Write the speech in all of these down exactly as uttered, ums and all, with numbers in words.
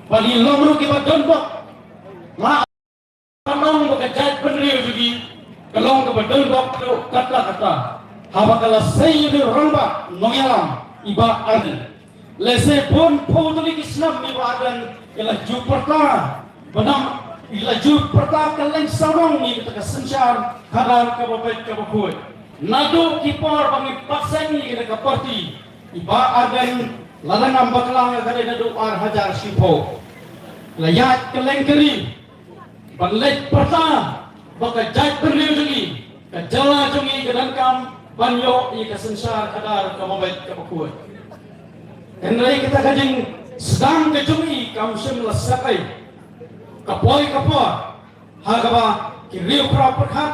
Ba ngi long ruh kiba don bok. La ban ong ba ka jaitbynriew jong ngi ka long kaba don bok ruh katta katta. Haba ka la sei ïa u rangbah nongïalam i Bah Ardent. Lehse bun phew tylli ki snem i Bah Ardent i la ju pyrta, ba nam i la ju pyrta kylleng sawnong ïa kata ka synshar khadar kaba beit kaba khuid. Naduh ki por ba ngi pat seng ïa kata ka party, i Bah Ardent, lada ngam bakla ka dei naduh ar hajar shiphew, la ïaid kylleng ka ri ban leit pyrta ba ka jaitbynriew jong ngi, ka jylla jong ngi ka donkam ban ïoh ïa ka synshar khadar kaba beit kaba khuid. Hynrei kata ka jingsdang ka jong ngi kam shym la sep ei. Ka poi ka por ha kaba ki riew khraw pyrkhat,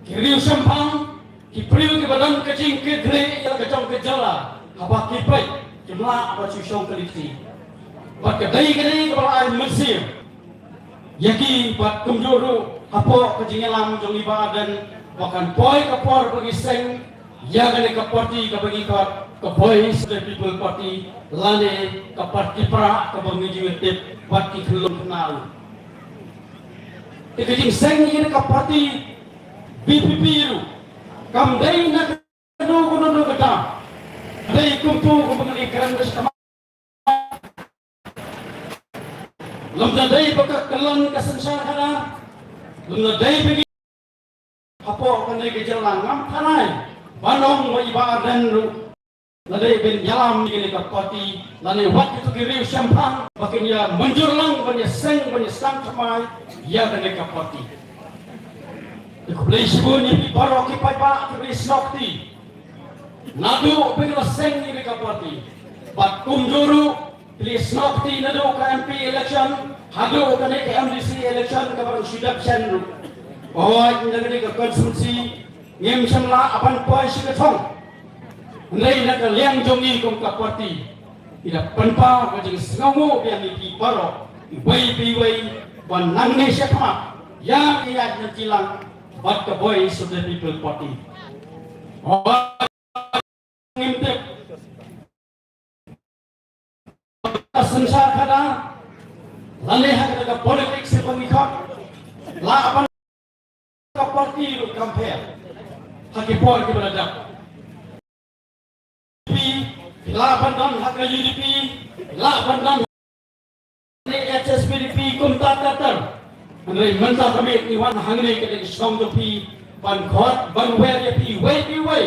ki riew shemphang, ki briew kiba don ka jingkyrkhu ïa la ka jong ka jylla, haba ki peit kim lah ban shu shong kali kti. Bad ka dei ka dei kaba la ai mynsiem ïa ki, bad kumjuh ruh hapoh ka jingïalam jong i Bah Ardent ba kan poi ka por ba ngi seng ïa kane ka party kaba ngi khot ka Voice of the People Party, lane ka party prah kaba ngi ju tip bad ki khyllung khynnah. Te ka jingseng ïa kane ka party VPP ruh kam dei na kano kano kata. Dei kumta kumba ngi kren da sha khmat. Lymda dei ba ka kyllon ka synshar khadar, lymda dei ba ngi hapoh kane ka jylla, ngam tharai ban ong ba i Bah Ardent ruh la dei ban ïalam ïa kane ka party, lane wat kito ki riew shemphang ba kin ïa mynjur lang ban ïa seng, ban ïa sdang thymmai ïa kane ka party. Te khublei shibun ïa phi baroh ki paidbah kiba ïasnoh kti. Naduh ba ngi la seng ïa kane ka party bad kumjuh ruh phi la ïasnoh kti naduh ka MP election haduh kane ka MDC election kaba dang shu dep shen ruh. Hooid, na kane ka constituency ngim shym lah ban poi sha ka thong. Hynrei na ka liang jong ngi kum ka party, ngi da pynpaw ka jingsngewnguh biang ïa phi baroh, iwei pa iwei, ba nangne shakhmat ïa ngi ïaid na jilang bad ka Voice of the People Party. Hooid, ngim tip ka synshar khadar lane ha kata ka politics kaba ngi khot, lah ban ka party ruh kam pher ha ki por kiba la dep. Phi lah ban don ha ka UDP, lah ban don HSPDP kumta ter ter. Hynrei mynta ka miet ngi wan hangne ka dei ka shnong jong phi ban khot ban wer ïa phi iwei pa iwei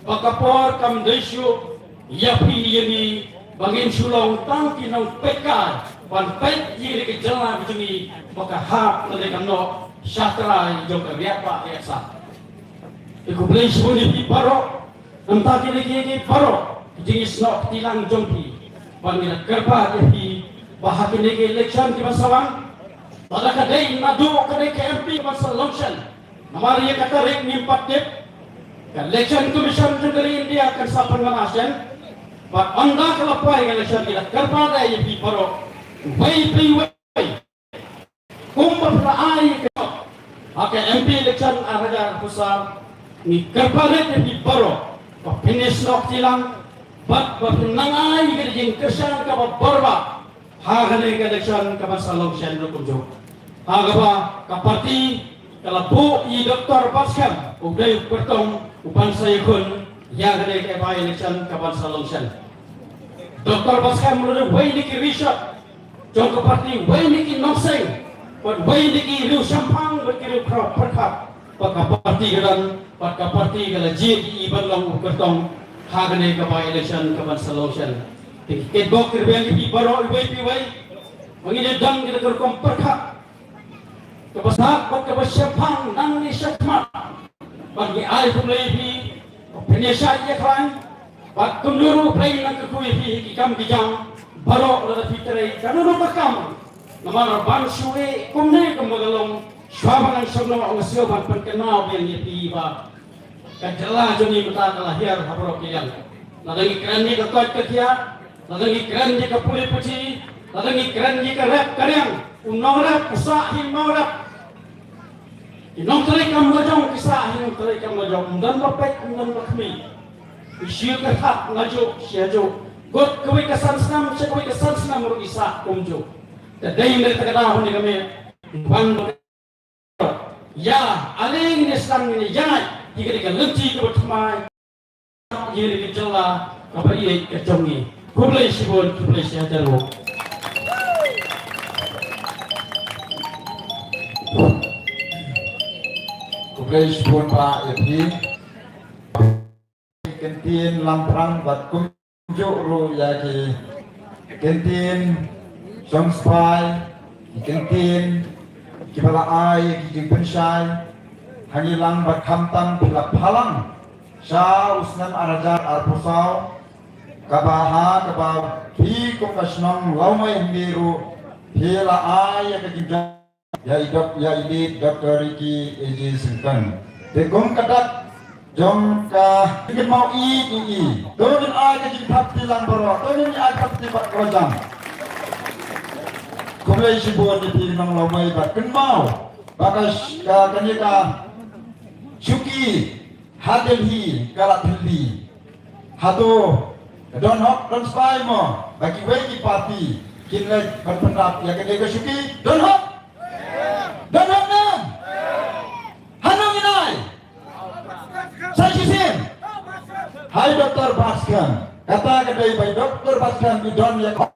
ba ka por kam dei shuh ïa phi ïa ngi ba ngin shu long tang ki nongpeitkai ban peit ïa kane ka jylla ka jong ngi ba ka hap lane ka noh sha trai jong ka riat bah riat sah. Te khublei shibun ïa phi baroh. Nangta kine ki, ki baroh ki jingïasnoh kti lang jong phi, ba ngi la kyrpad ïa phi ba ha kine ki election kiba sa wan, lada ka dei naduh kane ka MP ban sa long shen, namar ïa ka tarik ngim pat tip. Ka Election Commission jong ka ri India kan sa pynmynta shen. Bad ynda ka la poi ka election, ngi la kyrpad ïa phi baroh, uwei pa uwei, kumba phi la ai ka jop ha ka MP election ar hajar arphew saw, ngi kyrpad ïa phi baroh ba phin ïasnoh kti lang bad ba phin nang ai ka jingkyrshan kaba bor bha ha kane ka election kaban sa long shen ruh kumjuh. Ha kaba ka party ka la buh ïa i Doctor Batskhem u dei u kyrtong uban sa ïakhun ïa kane ka by-election kaban sa long shen. Doctor Batskhem u la dei uwei na ki rishot jong ka party, uwei na ki nongseng bad uwei na ki riew shemphang bad ki riew khraw pyrkhat ba ka party ka don bad ka party ka la jied ïa i ban long u kyrtong ha kane ka by-election kaban sa long shen. Te ki kitbok kitrwiang ïa phi baroh iwei pa iwei, ba ngin ïa don kita ki rukom pyrkhat kaba sah bad kaba shemphang nangne shakhmat. Bad ngi ai khublei ïa phi ba phin ïa shait ïa khlaiñ bad kumjuh ruh phi nang kyrkhu ïa phi ha ki kam ki jam baroh lada phi trei kano ruh ka kam. Namar ban shu ïeh kumne kumba ka long shuwa ban nang shong noh, nga sngewbha ban pynkynmaw biang ïa phi ba ka jylla jong ngi mynta ka la hiar ha baroh ki liang. Lada ngi kren ïa ka koit ka khiah, lada ngi kren ïa ka pule puthi, lada ngi kren ïa ka rep ka riang, u nongrep u sah hi u nongrep. Ki nongtrei kam la jong ki sah hi nongtrei kam la jong, ym don ba peit ym don ba khmih. Ki shu kyrhap najuh shi hajuh, kut kawei ka san snem sha kawei ka san snem ruh ki sah kumjuh. Te dei ne te ka daw ne ka me. Wan ïa ale ngin ïa sdang ngin ïa ïaid ïa kane ka lynti kaba thymmai. Ïa kane ka jylla kaba ïeit ka jong ngi. Khublei shibun, khublei shihajar nguh. Khublei shibun bah ïa phi. Ki kyntien Lamphrang bad kumjuh ruh ïa ki kyntien shong spai, ki kyntien kiba la ai ki jingpynshai ha ngi lang bad khamtam phi la phalang sha u snem ar hajar arphew saw, kaba ha kaba phi kum ka shnong Lawmei hynrei ruh phi la ai ïa ka jingjia ïa i dok, ïa i late Doctor Ricky A J Syngkon. Te kum ka dak jong ka, ngin mau i i i. To ngin ai ka jingthap kti lang baroh. To ngin ai thap kti bad ka jam. Khublei shibun ïa phi nong Lawmei bad kynmaw ba ka sh-, ka, kane ka shuki ha Delhi ka la thylli. Hato ka don hok don sbai mo ba kiwei ki party kin leit ban pyndap ïa kane ka shuki? Don hok? Don hok ne em? Hano ngin ai? Sa shisien. Hai Doctor Batskhem. Kata ka dei bai Doctor Batskhem i don ïa ka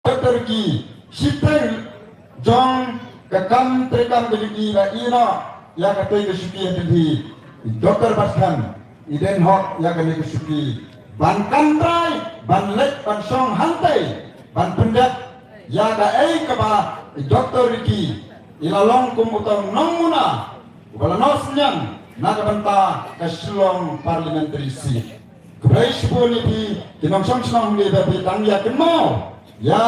Doctor Ricky, shiteng jong ka kam treikam ka jong i la ïehnoh ïa katei ka shuki ha Delhi. Doctor Batskhem i don hok ïa kane ka shuki ban kam trai, ban leit ban shong hangtei, ban pyndep ïa kaei kaba i Doctor Ricky i la long kum uta u nongmuna uba la noh synñiang na ka bynta ka Shillong Parliamentary Seat. Khublei shibun ïa phi ki nongshong shnong, ngi ba phi dang ïa kynmaw ïa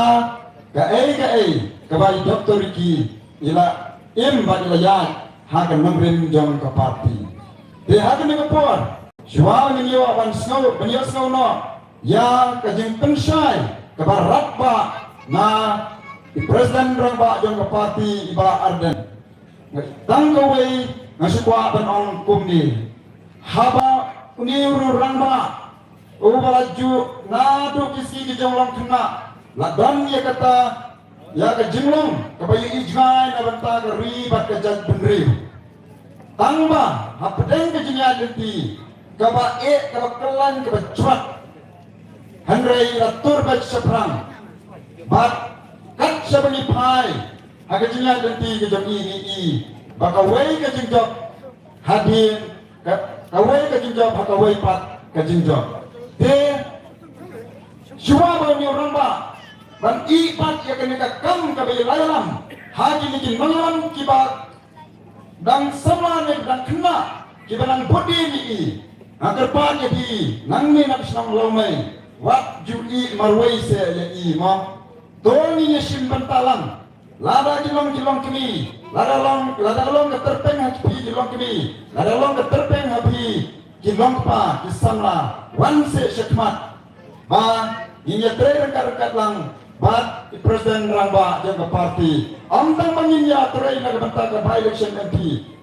kaei kaei kaba i Doctor Ricky i la im bad i la ïaid ha ka nongrim jong ka party. Te ha kane ka por shuwa ngin ïoh ban sngew, ban ïoh sngew noh ïa ka jingpynshai kaba radbah na i President Rangbah jong ka party, i Bah Ardent. Tang kawei nga shu kwah ban ong kumne. Haba une u rangbah uba la ju naduh ki sngi ki jinglong khynnah la don ïa kata, ïa ka jinglong kaba ïohi jngai na bynta ka ri bad ka jaitbynriew. Tang ba hapdeng ka jingïaid lynti kaba eh, kaba kyllain, kaba jwat, hynrei la tur beit shaphrang. Bad kat shaba ngi phai ha ka jingïaid lynti ka jong i, ngi i ba kawei ka jingjop hadien ka, kawei ka jingjop ha kawei pat ka jingjop. Te shuwa ba une u rangbah ban ïeh pat ïa kane ka kam kaba ïalam ha kine ki nongïalam kiba dang samla ne dang khynnah kiba nang bud dien ïa i. Nga kyrpad ïa phi nangne na ka shnong Lawmei, wat ju ïeh marwei seh ïa i mo. To ngin ïa shim bynta lang. Lada ki long ki longkmie, lada long, lada long ka tyrpeng ha phi ki longkmie, lada long ka tyrpeng ha phi ki longkpa, ki samla, wan seh shakhmat. Ba ngin ïatrei ryngkat ryngkat lang bad i President Rangbah jong ka party. Ym tang ba ngin ïatrei na ka bynta ka by-election M P,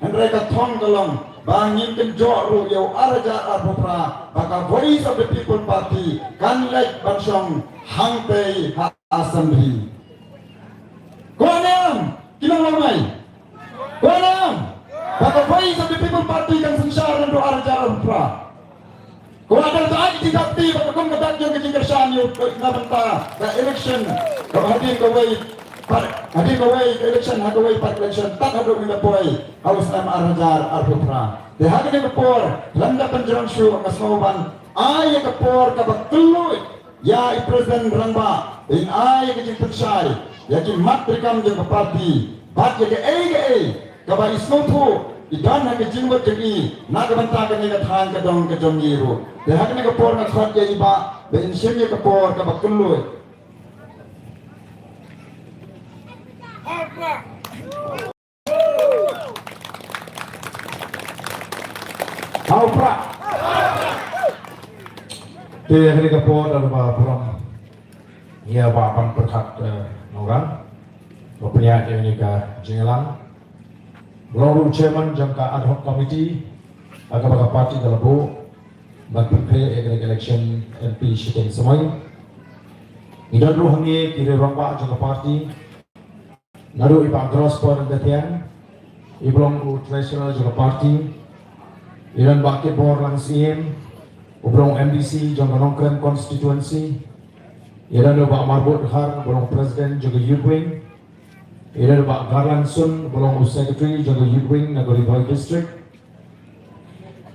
hynrei ka thong ka long ba ngin kynjoh ruh ïa u ar hajar arphew phra ba ka Voice of the People Party kan leit ban shong hangtei ha Assembly. Ko ne em, ki nong Lawmei? Ko ne em ba ka Voice of the People Party kan synshar naduh ar hajar arphew phra? Ko, da ka ai ka jingthap kti ba ka kum ka dak jong ka jingkyrshan ïa u na bynta ka election kaba hadien kawei pat, hadien kawei ka election ha kawei pat election, tad haduh ngin da poi ha u snem ar hajar arphew phra. Te ha kane ka por lymda pynjrong shuh, nga sngew ban ai ïa ka por kaba kylluid ïa i President Rangbah ban ai ïa ka jingpynshai ïa ki mat treikam jong ka party bad ïa kaei kaei kaba i sngewthuh i don ha ka jingmut jong i na ka bynta kane ka thaiñ ka dong ka jong ngi ruh. Te ha kane ka por nga khot ïa i Bah ba in shim ïa ka por kaba kylluid. Hau pra. Te ha kane ka por da kaba burom ïa Bah Ban Pyrkhat, eh, Nongrang, ba pynïaid ïa kane ka jingïalang. Ba long ruh chairman jong ka ad hoc committee ha kaba ka party ka la buh ban pynkhreh ïa kane ka election M P shiteng samoi. Ngi don ruh hangne ki rangbah jong ka party, Naduh i Bah Grosper Ryntathiang, i ba long u treasurer jong ka party, i don Bah Kitbor Langsyiem, u ba long M D C jong ka Nongkrem constituency, i don u Bah Marbud Dkhar, u ba long president jong ka Youth Wing, i don u Bah Garland Sun, u ba long u secretary jong ka Youth Wing na ka Ri Bhoi District,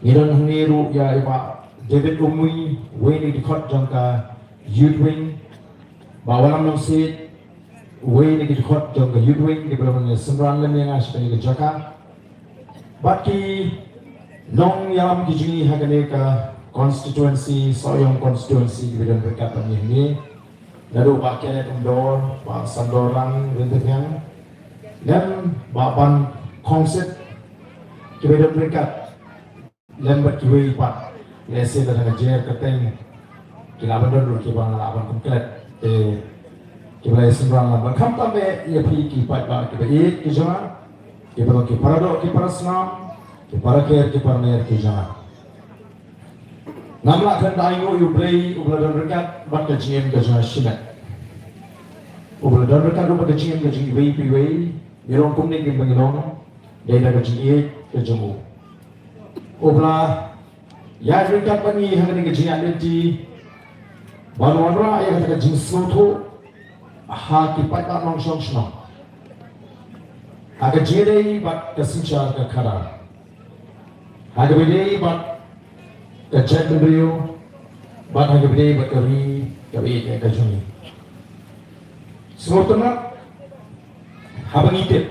ngi don hangne ruh ïa i Bah David Umwi, uwei na ki dkhot jong ka Youth Wing, Bah Wallam Nongsiej, uwei na ki dkhot jong ka Youth Wing, kiba la wan ïa synran lem ïa nga sha kane ka jaka. Bad ki nongïalam ki jong ngi ha kane ka constituency, Sohiong constituency, kiba don ryngkat bad ngi hangne. Naduh Bah Kenneth Umdor, Bah Sandor Lang Ryntathiang, lem Bah Ban Khongsit, kiba don ryngkat lem bad kiwei pat, lehse lada nga jer kyrteng, ki lah ban don ruh kiba nga lah ban kum klet, te kiba la ïasynran lang ban, khamtam eh ïa phi ki paidbah kiba ïeit ki jong nga, kiba long ki paradoh ki parasnam, ki parakher ki paraner ki jong nga. Ngam lah khlem da ainguh ïa U Blei uba la don ryngkat bad ka jingim ka jong nga shimet. Uba la don ryngkat ruh bad ka jingim ka jong iwei pa iwei, ngi long kumne kumba ngi long, dei da ka jingïeit ka jong u. Uba la ïaid ryngkat bad ngi ha kane ka jingïaid lynti ban wanrah ïa kata ka jingsngewthuh ha ki paidbah nongshong shnong, ha ka jingïadei bad ka synshar ka khadar, ha kaba ïadei bad ka jaitbynriew, bad ha kaba ïadei bad ka ri kaba ïeit ka jong ngi. Sngewtynnat haba ngi tip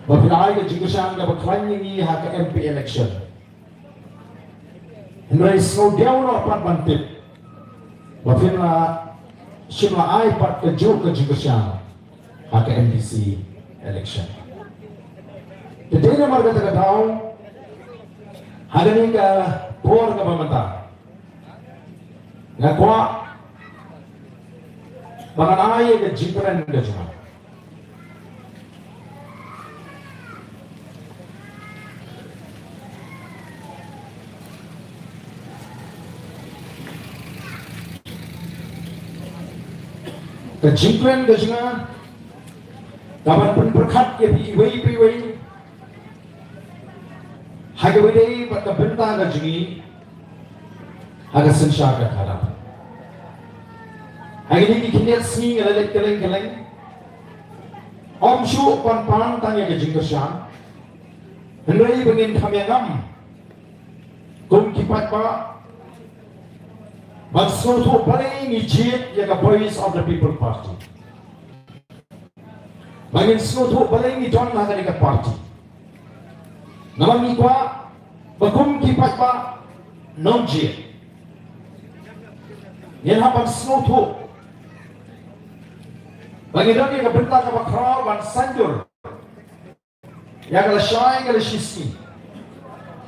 ba phi la ai ka jingkyrshan kaba khlaiñ ïa ngi ha ka M P election. Hynrei sngewdiaw noh pat ban tip ba phin la shim la ai pat kajuh ka jingkyrshan ha ka M D C election. Te dei namar kata ka daw, ha kane ka por kaba mynta, nga kwah ba ngan ai ïa ka jingkren ka jong nga. Ka jingkren ka jong nga ka ban pynpyrkhat ïa phi iwei pa iwei ha kaba ïadei bad ka bynta ka jong ngi ha ka synshar ka khadar. Ha kine ki khyndiat sngi nga la leit kylleng kylleng, ym shuh ban pan tang ïa ka jingkyrshan, hynrei ba ngin kham ïa ngam kum ki paidbah ban sngewthuh balei ngi jied ïa ka Voice of the People Party, ba ngin sngewthuh balei ngi don ha kane ka party. Namar ngi kwah ba kum ki paidbah nongjied, ngin hap ban sngewthuh ba ngi don ïa ka bynta kaba khraw ban saiñdur ïa ka lashai ka lashisngi,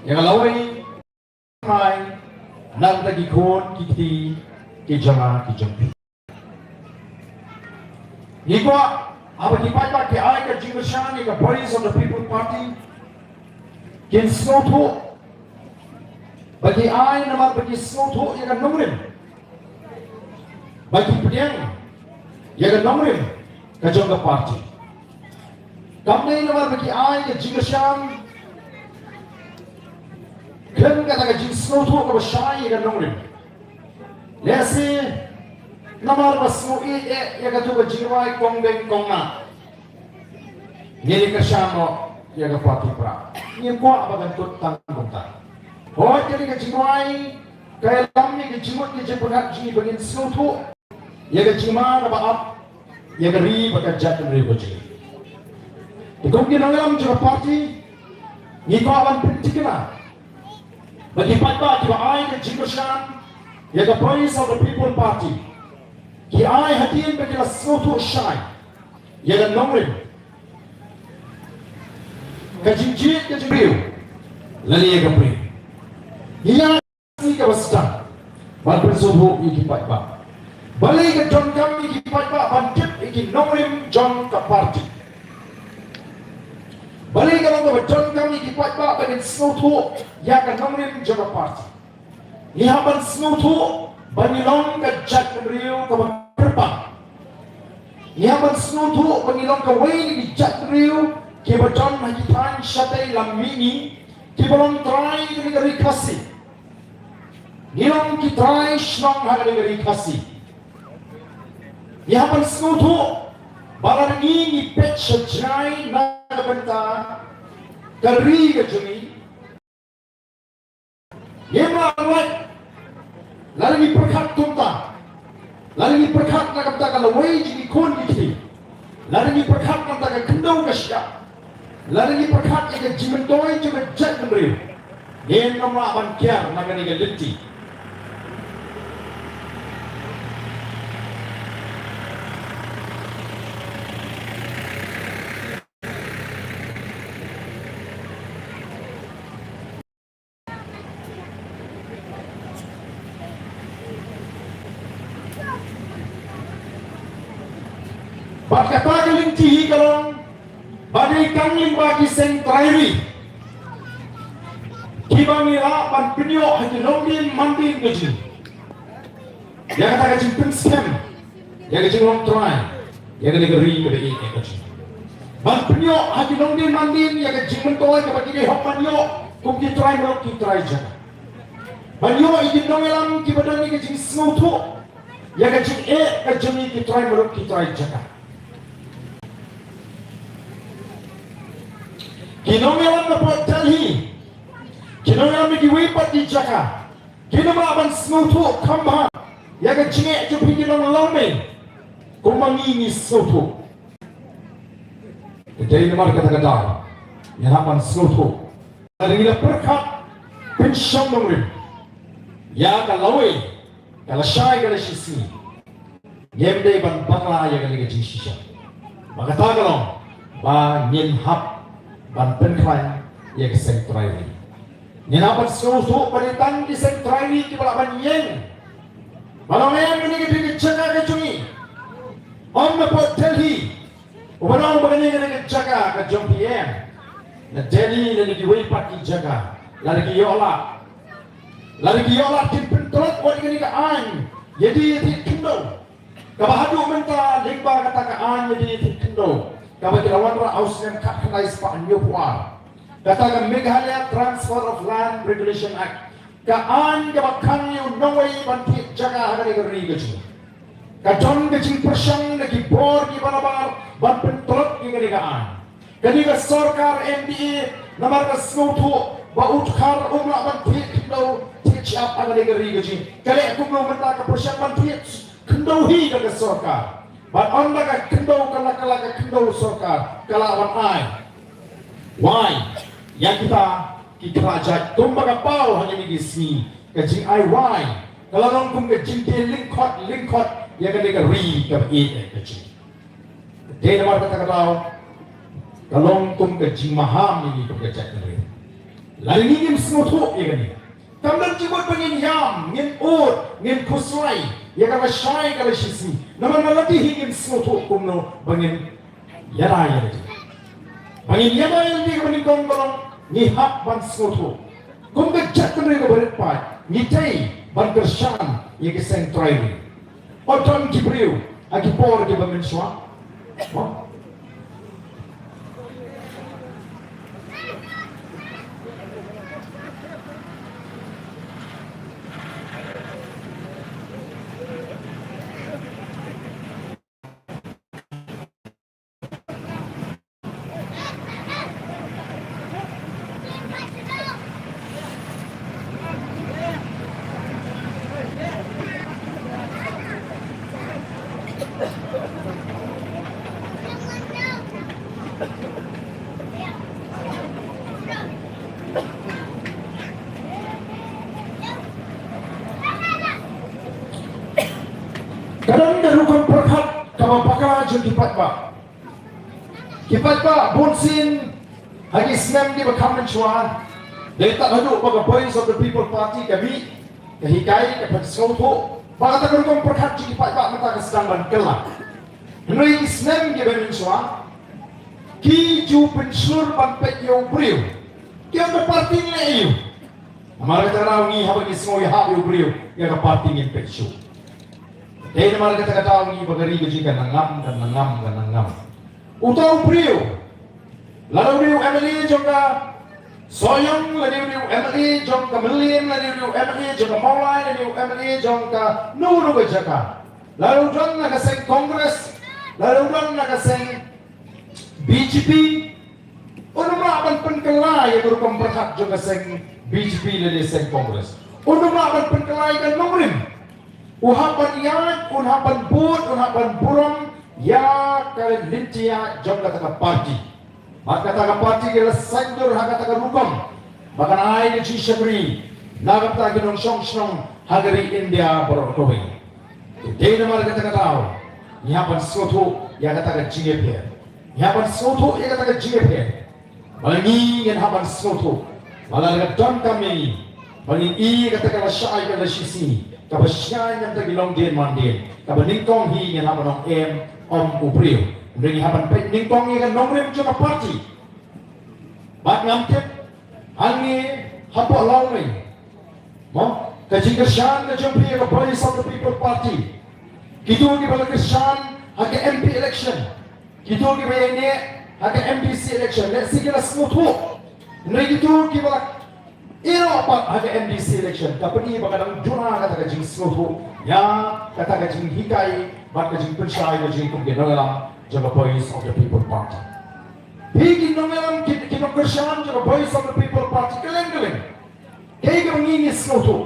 ïa ka lawei, na ka bynta ki khun ki kti ki jong nga ki jong phi. Ngi kwah haba ki paidbah ki ai ka jingkyrshan ïa ka Voice of the People Party, kin sngewthuh ba ki ai namar ba ki sngewthuh ïa ka nongrim, ba ki pdiang ïa ka nongrim ka jong ka party. Kam dei namar ba ki ai ka jingkyrshan khlem kata ka jingsngewthuh kaba shai ïa ka nongrim. Lehse namar ba sngew ïeit eh ïa kato ka jingrwai kong beng kong nah, ngin ïa kyrshan noh ïa ka party pra. Ngim kwah ba kan kut tang kumta. Hooid, kane ka jingrwai ka ïalam ïa ka jingmut ka jingpyrkhat jong ngi ba ngin sngewthuh ïa ka jingma kaba ap ïa ka ri bad ka jaitbynriew ka jong ngi. Te kum ki nongïalam jong ka party, ngi kwah ban pynthikna ba ki paidbah kiba ai ka jingkyrshan ïa ka Voice of the People Party, ki ai hadien ba ki la sngewthuh shai ïa ka nongrim, ka jingjied ka jingbriew lane ïa ka briew. Ïa sngi kaba sdang ban pynsngewthuh ïa ki paidbah. Balei ka donkam ïa ki paidbah ban tip ïa ki nongrim jong ka party? Balei ka long kaba donkam ïa ki paidbah ban sngewthuh ïa ka nongrim jong ka party? Ngi hap ban sngewthuh ba ngi long ka jaitbynriew kaba kyrpang. Ngi hap ban sngewthuh ba ngi long kawei na ki jaitbynriew kiba don ha ki thaiñ shatei lam mihngi kiba long trai kane ka ri Khasi. Ngi long ki trai shnong ha kane ka ri Khasi. Ngi hap ban sngewthuh ba lada ngi ngi peit sha jngai na ka bynta ka ri ka jong ngi. Ngim lah ban lait lada ngi pyrkhat kumta. Lada ngi pyrkhat na ka bynta ka lawei jong ki khun ki kti. Lada ngi pyrkhat na ka bynta ka khyndew ka shyiap. Lada ngi pyrkhat ïa ka jingmyntoi jong ka jaitbynriew. Ngin ym lah ban kiar na kane ka lynti. Bad kata ka lynti hi ka long ba dei tang lyngba ki seng trai ri kiba ngi lah ban pynïoh ha ki longdien mandien ka jong ngi ïa kata ka jingpynskhem ïa ka jinglong trai ïa kane ka ri kaba ïeit ïa ka jong ngi. Ban pynïoh ha ki longdien mandien ïa ka jingmyntoi kaba ki dei hok ban ïoh kum ki trai muluk ki trai jaka. Ban ïoh ïa ki nongïalam kiba don ïa ka jingsngewthuh ïa ka jingeh ka jong ngi ki trai muluk ki trai jaka. Ki nongïalam na pdeng Delhi, ki nongïalam na kiwei pat ki jaka, kin ym lah ban sngewthuh kham bha ïa ka jingeh jong phi ki nonglawmei kumba ngi ngi sngewthuh. Te dei namar kata ka daw ngi hap ban sngewthuh. Lada ngi la pyrkhat pynshong nongrim ïa ka lawei, ka lashai ka lashisngi, ngim dei ban bakla ïa kane ka jingshisha. Ba kata ka long ba ngin hap ban pynkhlaiñ ïa ka seng trai ri. Ngin hap ban sngewthuh ba dei tang ki seng trai ri kiba lah ban ïeng. Ba long em kane ka dei ka jaka ka jong ngi. Ym na pdeng Delhi. Uba ong ba kane ka dei ka jaka ka jong phi em. Na Delhi lane kiwei pat ki jaka, lada ki ïoh lad, lada ki ïoh lad kin pyntlot wat ïa kane ka aiñ ïadie ïa thied khyndew. Kaba haduh mynta lyngba kata ka aiñ ïadie ïa thied khyndew kaba ki la wanrah ha u snem khatkhyndai spah hynñiewphew ar, kata ka Meghalaya Transfer of Land Regulation Act, ka aiñ kaba khang ïa u nongwei ban thied jaka ha kane ka ri ka jong ngi, ka don ka jingpyrshang na ki bor kiba nabar ban pyntlot ïa kane ka aiñ. Kane ka sorkar M D A, namar ka sngewthuh ba u dkhar um lah ban thied khyndew thied shyiap ha kane ka ri ka jong ngi, ka leh kumno mynta? Ka pyrshang ban thied khyndew hi da ka sorkar. Bad ynda ka khyndew ka la, ka la ka khyndew sorkar ka lah ban ai wai ïa kita ki khlajait kumba ka paw ha kine ki sngi, ka jingai wai ka la long kum ka jingtei lyngkhot lyngkhot ïa kane ka ri kaba ïeit ka jong ngi. Dei namar kata ka daw ka long kum ka jingmaham ïa ngi kum ka jaitbynriew. Lada ngi ngim sngewthuh ïa kane, kam don jingmut ba ngin ïam, ngin ud, ngin khuslai ïa ka lashai ka lashisngi. Namar lada hi ngim sngewthuh kumno ba ngin ïada ïa lade, ba ngin ïada ïa lade, kaba nyngkong ka long ngi hap ban sngewthuh. Kum ka jaitbynriew kaba rit paid ngi dei ban kyrshan ïa ki seng trai ri. Wat don ki briew ha ki por kiba mynshuwa. Ka don ka rukom pyrkhat kaba bakla jong ki paidbah. Ki paidbah bunsien ha ki snem kiba kham mynshuwa, dei tad haduh ba ka Voice of the People Party ka mih, ka hikai, ka pynsngewthuh ba kata ka rukom pyrkhat jong ki paidbah mynta ka sdang ban kylla. Hynrei ki snem kiba mynshuwa ki ju pynshlur ban peit ïa u briew, ki ong ka party ngi leh ïa u. Namar kata ka daw ngi haba ngi sngew ïahap ïa u briew, ïa ka party ngin peit shuh. Dei namar kata ka daw ngi ba ka ri ka jong ngi ka nangam, ka nangam, ka nangam. Uta u briew, lada u dei u M L A jong ka Sohiong, lada u dei u M L A jong ka Mylliem, lada u dei u M L A jong ka Mawlai, lada u dei u M L A jong kano kano ka jaka, lada u don na ka seng Congress, lada u don na ka seng B J P, un ym lah ban pynkylla ïa ka rukom pyrkhat jong ka seng B J P lane seng Congress. Un ym lah ban pynkylla ïa ka nongrim. U hap ban ïaid, un hap ban bud, un hap ban burom ïa ka lynti jong kata ka party. Bad kata ka party ka la saiñdur ha kata ka rukom ba kan ai ka jingshakri na ka bynta ki nongshong shnong ha ka ri India baroh kawei. Te dei namar kata ka daw ngi hap ban sngewthuh ïa kata ka jingïapher. Ngi hap ban sngewthuh ïa kata ka jingïapher. Ba ngi ngin hap ban sngewthuh ba lada ka donkam ïa ngi ba ngin ïoh ïa kata ka lashai ka lashisngi kaba shai na ka bynta ki longdien mandien, kaba nyngkong hi ngin hap ban ong em, ym u briew. Hynrei ngi hap ban peit nyngkong ïa ka nongrim jong ka party. Bad ngam tip hangne hapoh Lawmei, mo, ka jingkyrshan ka jong phi ïa ka Voice of the People Party, kito kiba la kyrshan ha ka M P election, kito kiba ïaineh ha ka M D C election, lehse ki la sngewthuh. Hynrei kito kiba la ïehnoh pat ha ka M D C election, ka pyni ba ka dang jur kata ka jingsngewthuh ïa kata ka jinghikai bad ka jingpynshai ka jong ngi kum ki nongïalam jong ka Voice of the People Party. Phi ki nongïalam, ki, ki nongkyrshan jong ka Voice of the People Party, kylleng kylleng, kaei kaba ngi ngi sngewthuh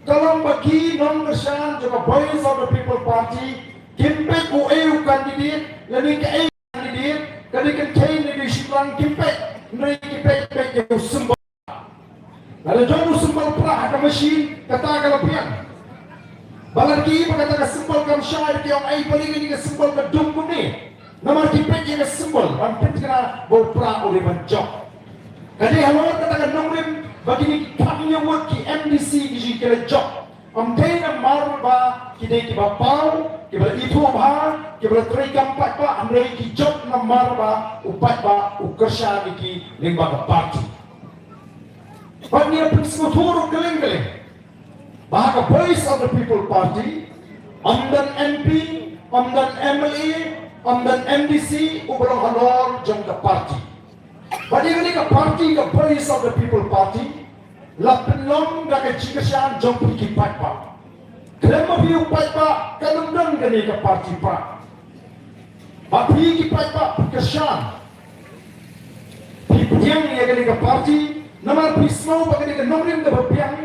ka long ba ki nongkyrshan jong ka Voice of the People Party kim peit uei u candidate lane kaei u candidate, ka dei kynthei ne dei shynrang, kim peit. Hynrei ki peit, peit ïa u symbol. Lada don u symbol prah ha ka machine, kata ka la biang. Ba la ki ba kata ka symbol kam shai, ki ong, ai, balei kane ka symbol ka dum kumne. Namar ki peit ïa ka symbol ban pynthikna ba u prah u dei ban jop. Ka dei halor kata ka nongrim ba kine ki khatnïew ngut ki M D C ki jong ngi ki la jop. Ym dei namar ba ki dei kiba paw, kiba la ithuh bha, kiba la treikam paidbah, hynrei ki jop namar ba u paidbah u kyrshan ïa ki lyngba ka party. Bad ngi la pynsngewthuh ruh kylleng kylleng ba ha ka Voice of the People Party ym don M P, ym don M L A, ym don M D C uba long halor jong ka party. Bad ïa kane ka party, ka Voice of the People Party, la pynlong da ka jingkyrshan jong phi ki paidbah. Khlem ma phi u paidbah kan ym don kane ka party prah. Ba phi ki paidbah phi kyrshan, phi pdiang ïa kane ka party namar phi sngew ba kane ka nongrim kaba biang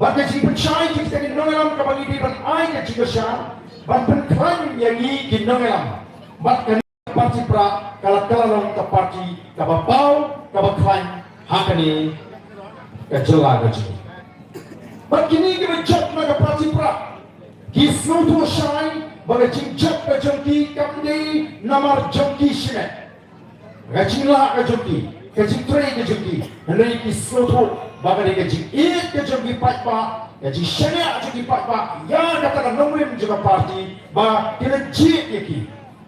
bad ka jingpynshai jong kita ki nongïalam kaba ngi dei ban ai ka jingkyrshan ban pynkhlaiñ ïa ngi ki nongïalam. Bad kane ka party prah ka la, ka la long ka party kaba paw, kaba khlaiñ ha kane ka jylla ka jong ngi. Bad kine kiba jop na ka party prah ki sngewthuh shai ba ka jingjop ka jong ki kam dei namar jong ki shimet. Ka jinglah ka jong ki, ka jingtrei ka jong ki, hynrei ki sngewthuh ba ka dei ka jingïeit ka jong ki paidbah, ka jingshaniah jong ki paidbah ïa kata ka nongrim jong ka party ba ki la jied ïa ki.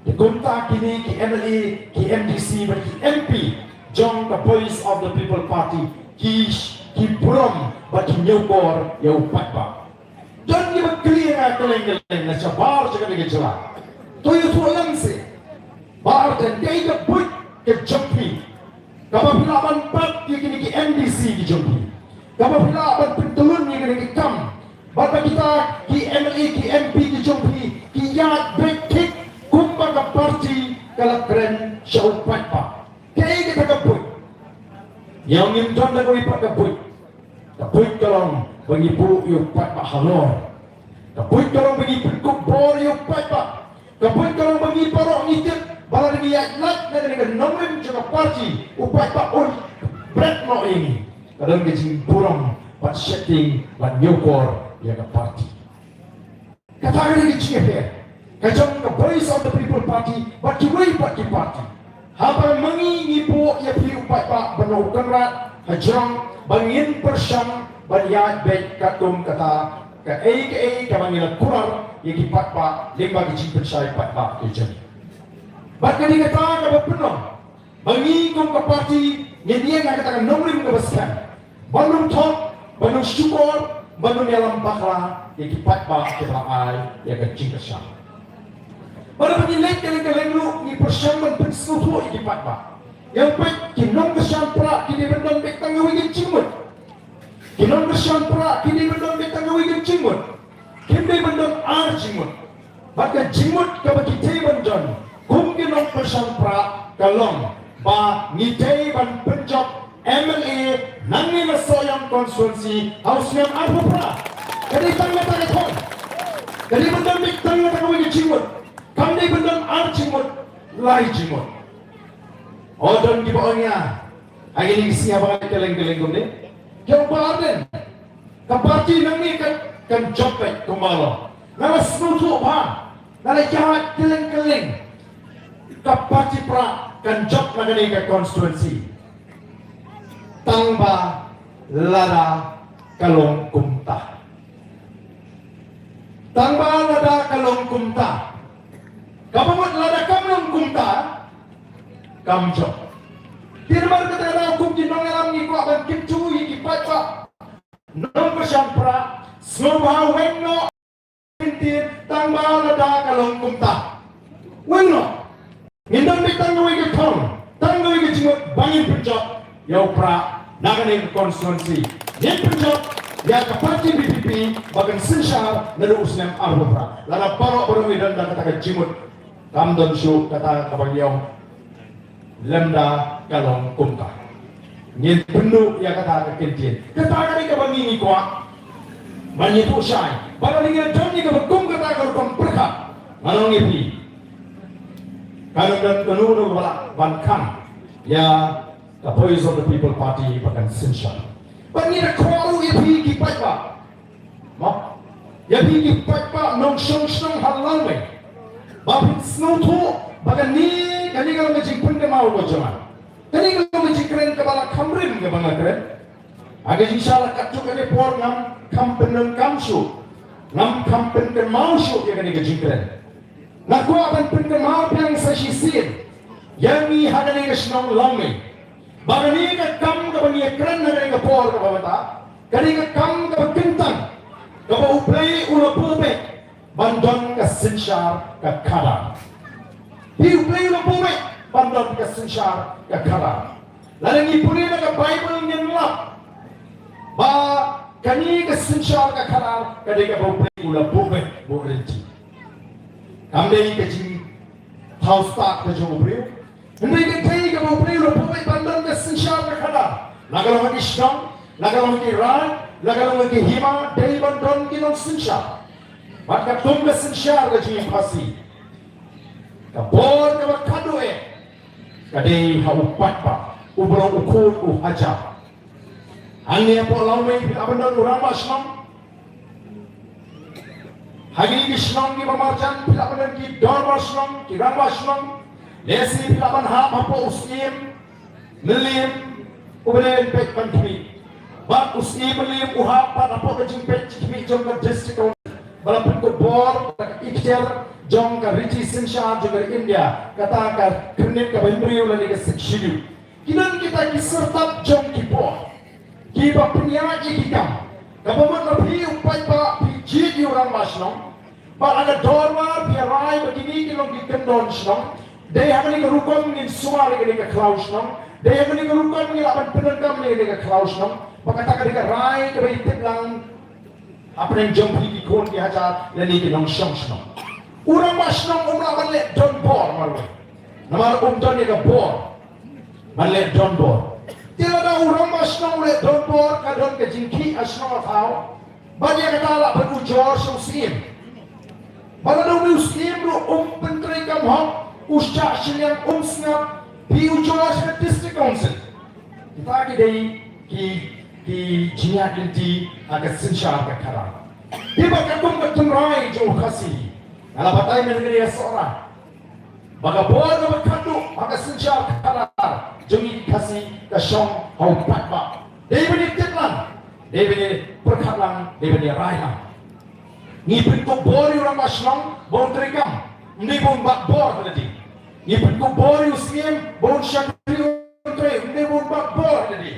Te kumta kine ki M L A, ki M D C bad ki M P jong ka Voice of the People Party ki, ki burom bad ki ñiewkor ïa u paidbah. Don kiba kylli ïa nga kylleng kylleng na shabar jong kane ka jylla. To ïathuh lang seh, Bah Ardent, kaei ka buit ka jong phi kaba phi lah ban bat ïa kine ki M D C ki jong phi, kaba phi lah ban pyntyllun ïa kine ki kam, bad ba kita ki M L A, ki M P ki jong phi ki ïaid beit thik kumba ka party ka la kren sha u paidbah? Kaei kata ka buit? Ïa, ngim don da kawei pat ka buit. Ka buit ka long ba ngi buh ïa u paidbah halor. Ka buit ka long ba ngi pynkup bor ïa u paidbah. Ka buit ka long ba ngi baroh ngi tip ba lada ngi ïaid lait na kane ka nongrim jong ka party, u paidbah un bret noh ïa ngi. Ka don ka jingburom bad sheptieng bad ñiewkor ïa ka party. Kata ka dei ka jingïapher ka jong ka Voice of the People Party bad kiwei pat ki party. Haba ma ngi ngi buh ïa phi u paidbah ban long u kynrad, ha jrong ba ngin pyrshang ban ïaid beit katkum kata kaei kaei kaba ngi la kular ïa ki paidbah lyngba ka jingpynshai paidbah ka jong ngi. Bad ka dei kata kaba pynlong ba ngi kum ka party ngin ïeng ha kata ka nongrim kaba skhem ban long thok, ban long shukor, ban ym ïalam bakla ïa ki paidbah kiba la ai ïa ka jingkyrshan. Bad haba ngi leit kylleng kylleng ruh ngi pyrshang ban pynsngewthuh ïa ki paidbah. Ïa u peit, ki nongkyrshan prah ki dei ban don beit tang ïa uwei ka jingmut. Ki nongkyrshan prah ki dei ban don beit tang ïa uwei ka jingmut. Kim dei ban don ar jingmut. Bad ka jingmut kaba ki dei ban don kum ki nongkyrshan prah ka long ba ngi dei ban pynjop M L A nangne na Sohiong constituency ha u snem arphew phra. Ka dei tang kata ka thong. Ka dei ban don beit tang kata kawei ka jingmut. Kam dei ban don ar jingmut, lai jingmut. O, don kiba ong ïa, ha kine ki sngi haba nga leit kylleng kylleng kumne, ki ong, Bah Ardent, ka party nangne kan, kan jop beit kumba long. Nga la sngewthuh bha, nga la ïaid kylleng kylleng. Ka party prah kan jop na kane ka constituency. Tang ba lada ka long kumta. Tang ba lada ka long kumta. Kaba mut lada kam long kumta, kam jop. Te namar kata ka daw kum ki nongïalam ngi kwah ban kyntu ïa ki paidbah, nongkyrshan prah, sngewbha weng noh, ktien, tang ba lada ka long kumta. Weng noh. Ngin don beit tang kawei ka thong, tang kawei ka jingmut ba ngin pynjop ïa u prah na kane ka constituency. Ngin pynjop ïa ka party V P P ba kan synshar naduh u snem arphew phra. Lada baroh baroh ngi don da kata ka jingmut, kam don shuh kata kaba ngi ong lymda ka long kumta. Ngin pynduh ïa kata ka kyntien. Kata ka dei kaba ngi ngi kwah ban ïathuh shai. Ba lada ngi don ïa kaba kum kata ka rukom pyrkhat, ngan ong ïa phi, ka dang don kano kano ba lah ban khang ïa ka Voice of the People Party ba kan synshar. Ba ngi da kwah ruh ïa phi ki paidbah, mo, ïa phi ki paidbah nongshong shnong ha Lawmei, ba phin sngewthuh ba kane, kane ka long ka jingpynkynmaw ka jong nga. Kane ka long ka jingkren kaba la kham rim kaba nga kren. Ha ka jingshisha la katto katne por ngam kham pyndonkam shuh, ngam kham pynkynmaw shuh ïa kane ka jingkren. Nga kwah ban pynkynmaw biang sa shisien ïa ngi ha kane ka shnong Lawmei, ba kane ka kam kaba ngi ïakren ha kane ka por kaba mynta, kane ka kam kaba kyntang kaba U Blei u la buh beit ban don ka synshar ka khadar. Phi, U Blei u la buh beit ban don ka synshar ka khadar. Lada ngi pule na ka Baibl ngin lap ba kane ka synshar ka khadar ka dei kaba U Blei u la buh beit, buh lynti. Kam dei ka jingthaw stad ka jong u briew. Hynrei ka dei kaba U Blei u la buh beit ban don ka synshar ka khadar. La ka long ha ki shnong, la ka long ha ki raid, la ka long ha ki hima, dei ban don ki nongsynshar. Bad katkum ka synshar ka jong ngi Khasi, ka bor kaba khadduh eh ka dei ha u paidbah, u briew, u khun, u hajar. Hangne hapoh Lawmei phi lah ban don u rangbah shnong. Ha kine ki shnong kiba marjan phi lah ban don ki dorbar shnong, ki rangbah shnong. Lehse phi lah ban hap hapoh u Syiem Mylliem uba dei ban peit ban khmih. Bad u Syiem Mylliem u hap pat hapoh ka jingpeit jingkhmih jong ka District Council ba la pynkup bor da ka ikhtiar jong ka riti synshar jong ka ri India, kata ka khyrnit kaba hynriew lane ka Sixth Schedule. Ki don kita ki syrtap jong ki bor kiba pynïaid ïa ki kam. Kaba mut ma phi u paidbah phi jied ïa u rangbah shnong, bad ha ka dorbar phi rai ba kine ki long ki kyndon shnong. Dei ha kane ka rukom ngin sumar ïa kane ka khlaw shnong. Dei ha kane ka rukom ngi lah ban pyndonkam ïa kane ka khlaw shnong. Ba kata ka dei ka rai kaba ïatip lang hapdeng jong phi ki khun ki hajar lane ki nongshong shnong. U rangbah shnong um lah ban leh donbor marwei, namar um don ïa ka bor ban leh donbor. Te lada u rangbah shnong u leh donbor ka don ka jingkhih ha shnong ha thaw. Bad ïa kata lah ban ujor sha u Syiem. Bad lada une u Syiem ruh um pyntreikam hok, u shah shiliang um sngap, phi ujor sha ka District Council. Kita ki dei ki, ki jingïaid lynti ha ka synshar ka khadar. Te bad katkum ka tynrai jong u Khasi, nga la batai mynne ha Sohra ba ka bor kaba khadduh ha ka synshar ka khadar jong ngi ki Khasi ka shong ha u paidbah. Dei ban ïatip lang, dei ban ïapyrkhat lang, dei ban ïarai lang. Ngi pynkup bor ïa u rangbah shnong ba un treikam, ym dei ba un bat bor ha lade. Ngi pynkup bor ïa u Syiem ba un shakri, un trei, ym dei ba un bat bor ha lade.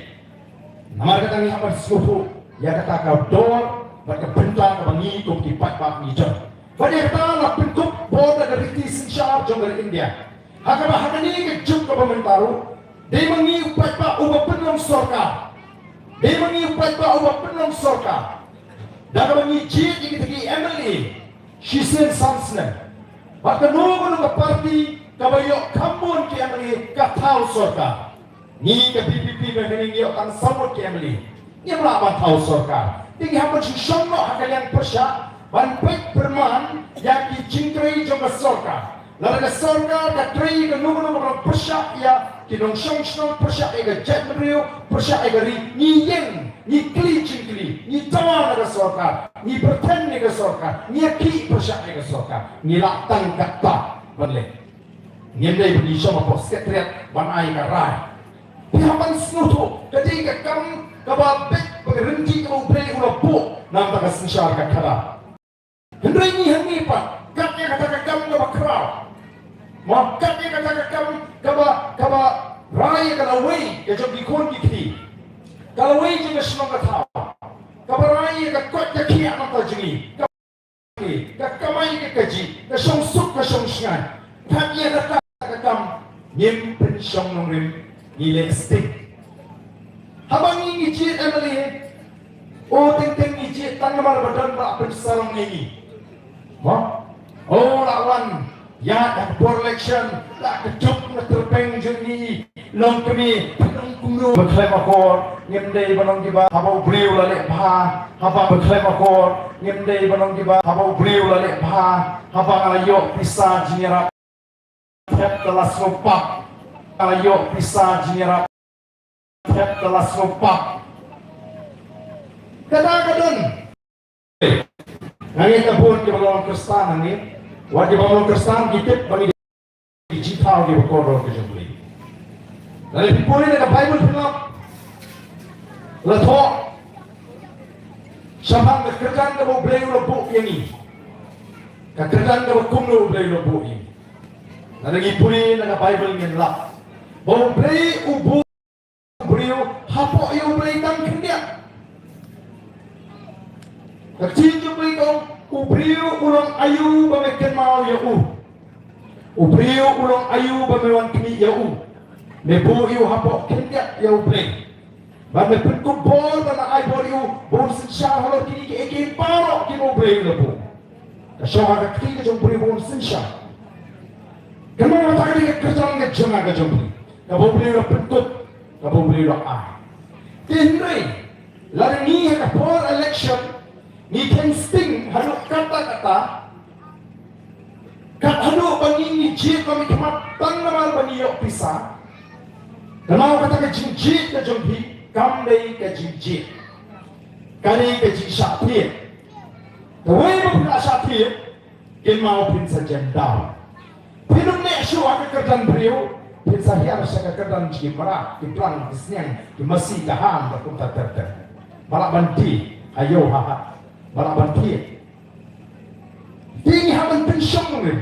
Namar kata ngi hap ban sngewthuh ïa kata ka dor bad ka bynta kaba ngi kum ki paidbah ngi jot. Bad ïa kata la pynkup bor da ka riti synshar jong ka ri India. Ha kaba ha kane ka juk kaba mynta ruh, dei ma ngi u paidbah uba pynlong sorkar. Dei ma ngi u paidbah uba pynlong sorkar. Da kaba ngi jied ïa kita ki M L A shisien san snem. Bad kano kano ka party kaba ïoh kham bun ki M L A ka thaw sorkar. Ngi ka V P P ba ngi ïoh tang saw ngut ki M L A. Ngim lah ban thaw sorkar. Te ngi hap ban shu shong noh ha ka liang pyrshah ban peit pyrman ïa ki jingtrei jong ka sorkar. Lada ka sorkar ka trei ïa kano kano kaba pyrshah ïa ki nongshong shnong, pyrshah ïa ka jaitbynriew, pyrshah ïa ka ri, ngi ïeng, ngi kylli jingkylli, ngi dawa na ka sorkar, ngi pyrthen ïa ka sorkar, ngi ïakhih pyrshah ïa ka sorkar. Ngi lah tang katta ban leh. Ngim dei ban ïashong hapoh Secretariat ban ai ka rai. Phi hap ban sngewthuh, ka dei ka kam kaba beit bad ka rynti kaba U Blei u la buh na ka bynta ka synshar ka khadar. Hynrei ngi hangne pat, kat ïa kata ka kam kaba khraw, ma kat ïa kata ka kam kaba, kaba rai ïa ka lawei ka jong ki khun ki kti, ka lawei jong ka shnong ka thaw, kaba rai ïa ka koit ka khiah na ka bynta jong ngi, ka, ka kamai ka kajih, ka shong suk ka shong shngaiñ. Kat ïa kata ka kam ngim pynshong nongrim, ngi leh sting. Haba ngi, ngi jied M L A, o teng teng ngi jied tang namar ba don ba pynsarong ïa ngi. Mo? O la wan ïa ka por election, la ka juk na tyrpeng jong ngi, nongkmie, nongkumno. Ba khlem akor, ngim dei ban long kiba, haba u briew la leh bha, haba, ba khlem akor, ngim dei ban long kiba, haba u briew la leh bha, haba nga la ïoh pisa jingïarap. Thep ka la sngewpap. Ka la ïoh pisa jingïarap. Thep ka la sngewpap. Kata ka don. Nga ngeit ba bun kiba long Khristan hangne, wat kiba long Khristan ki tip ba ngi dei ki jingthaw kiba kordor ka jong U Blei. Lada phi pule na ka Baibl phin lap, la thoh shaphang ka kyrdan kaba U Blei u la buh ïa ngi. Ka kyrdan kaba kumno U Blei u la buh ïa ngi. Lada ngi pule na ka Baibl ngin lap ba U Blei u buh u briew hapoh ïa U Blei tang khyndiat. Ka ktien jong U Blei ka ong, u briew u long aïu ba me kynmaw ïa u. U briew u long aïu ba me wan khmih ïa u. Me buh ïa u hapoh khyndiat ïa U Blei. Bad me pynkup bor bad me ai bor ïa u ba un synshar halor kine kiei kiei baroh kiba U Blei u la buh. Ka shong ha ka kti ka jong u briew ba un synshar. Ka mut kata ka dei ka kyrdan ka jong nga ka jong phi, kaba U Blei u la pynkup, kaba U Blei u la ai. Te hynrei lada ngi ha ka por election ngi kheiñ sting haduh katta katta, kat haduh ba ngi, ngi jied ba ngi khmat tang namar ba ngi ïoh pisa. Ka mut kata ka jingjied ka jong phi kam dei ka jingjied, ka dei ka jingshah thied. Kawei ba phi la shah thied, kynmaw phin sa jem daw. Phin ym neh shuh ha ka kyrdan briew, phin sa hiar sha ka kyrdan jong ki mrad, ki plang, ki sniang, ki masi, ka han, ka kumta ter ter. Ba lah ban die ha ïew ha hat, ba lah ban thied. Te ngi hap ban pynshong nongrim.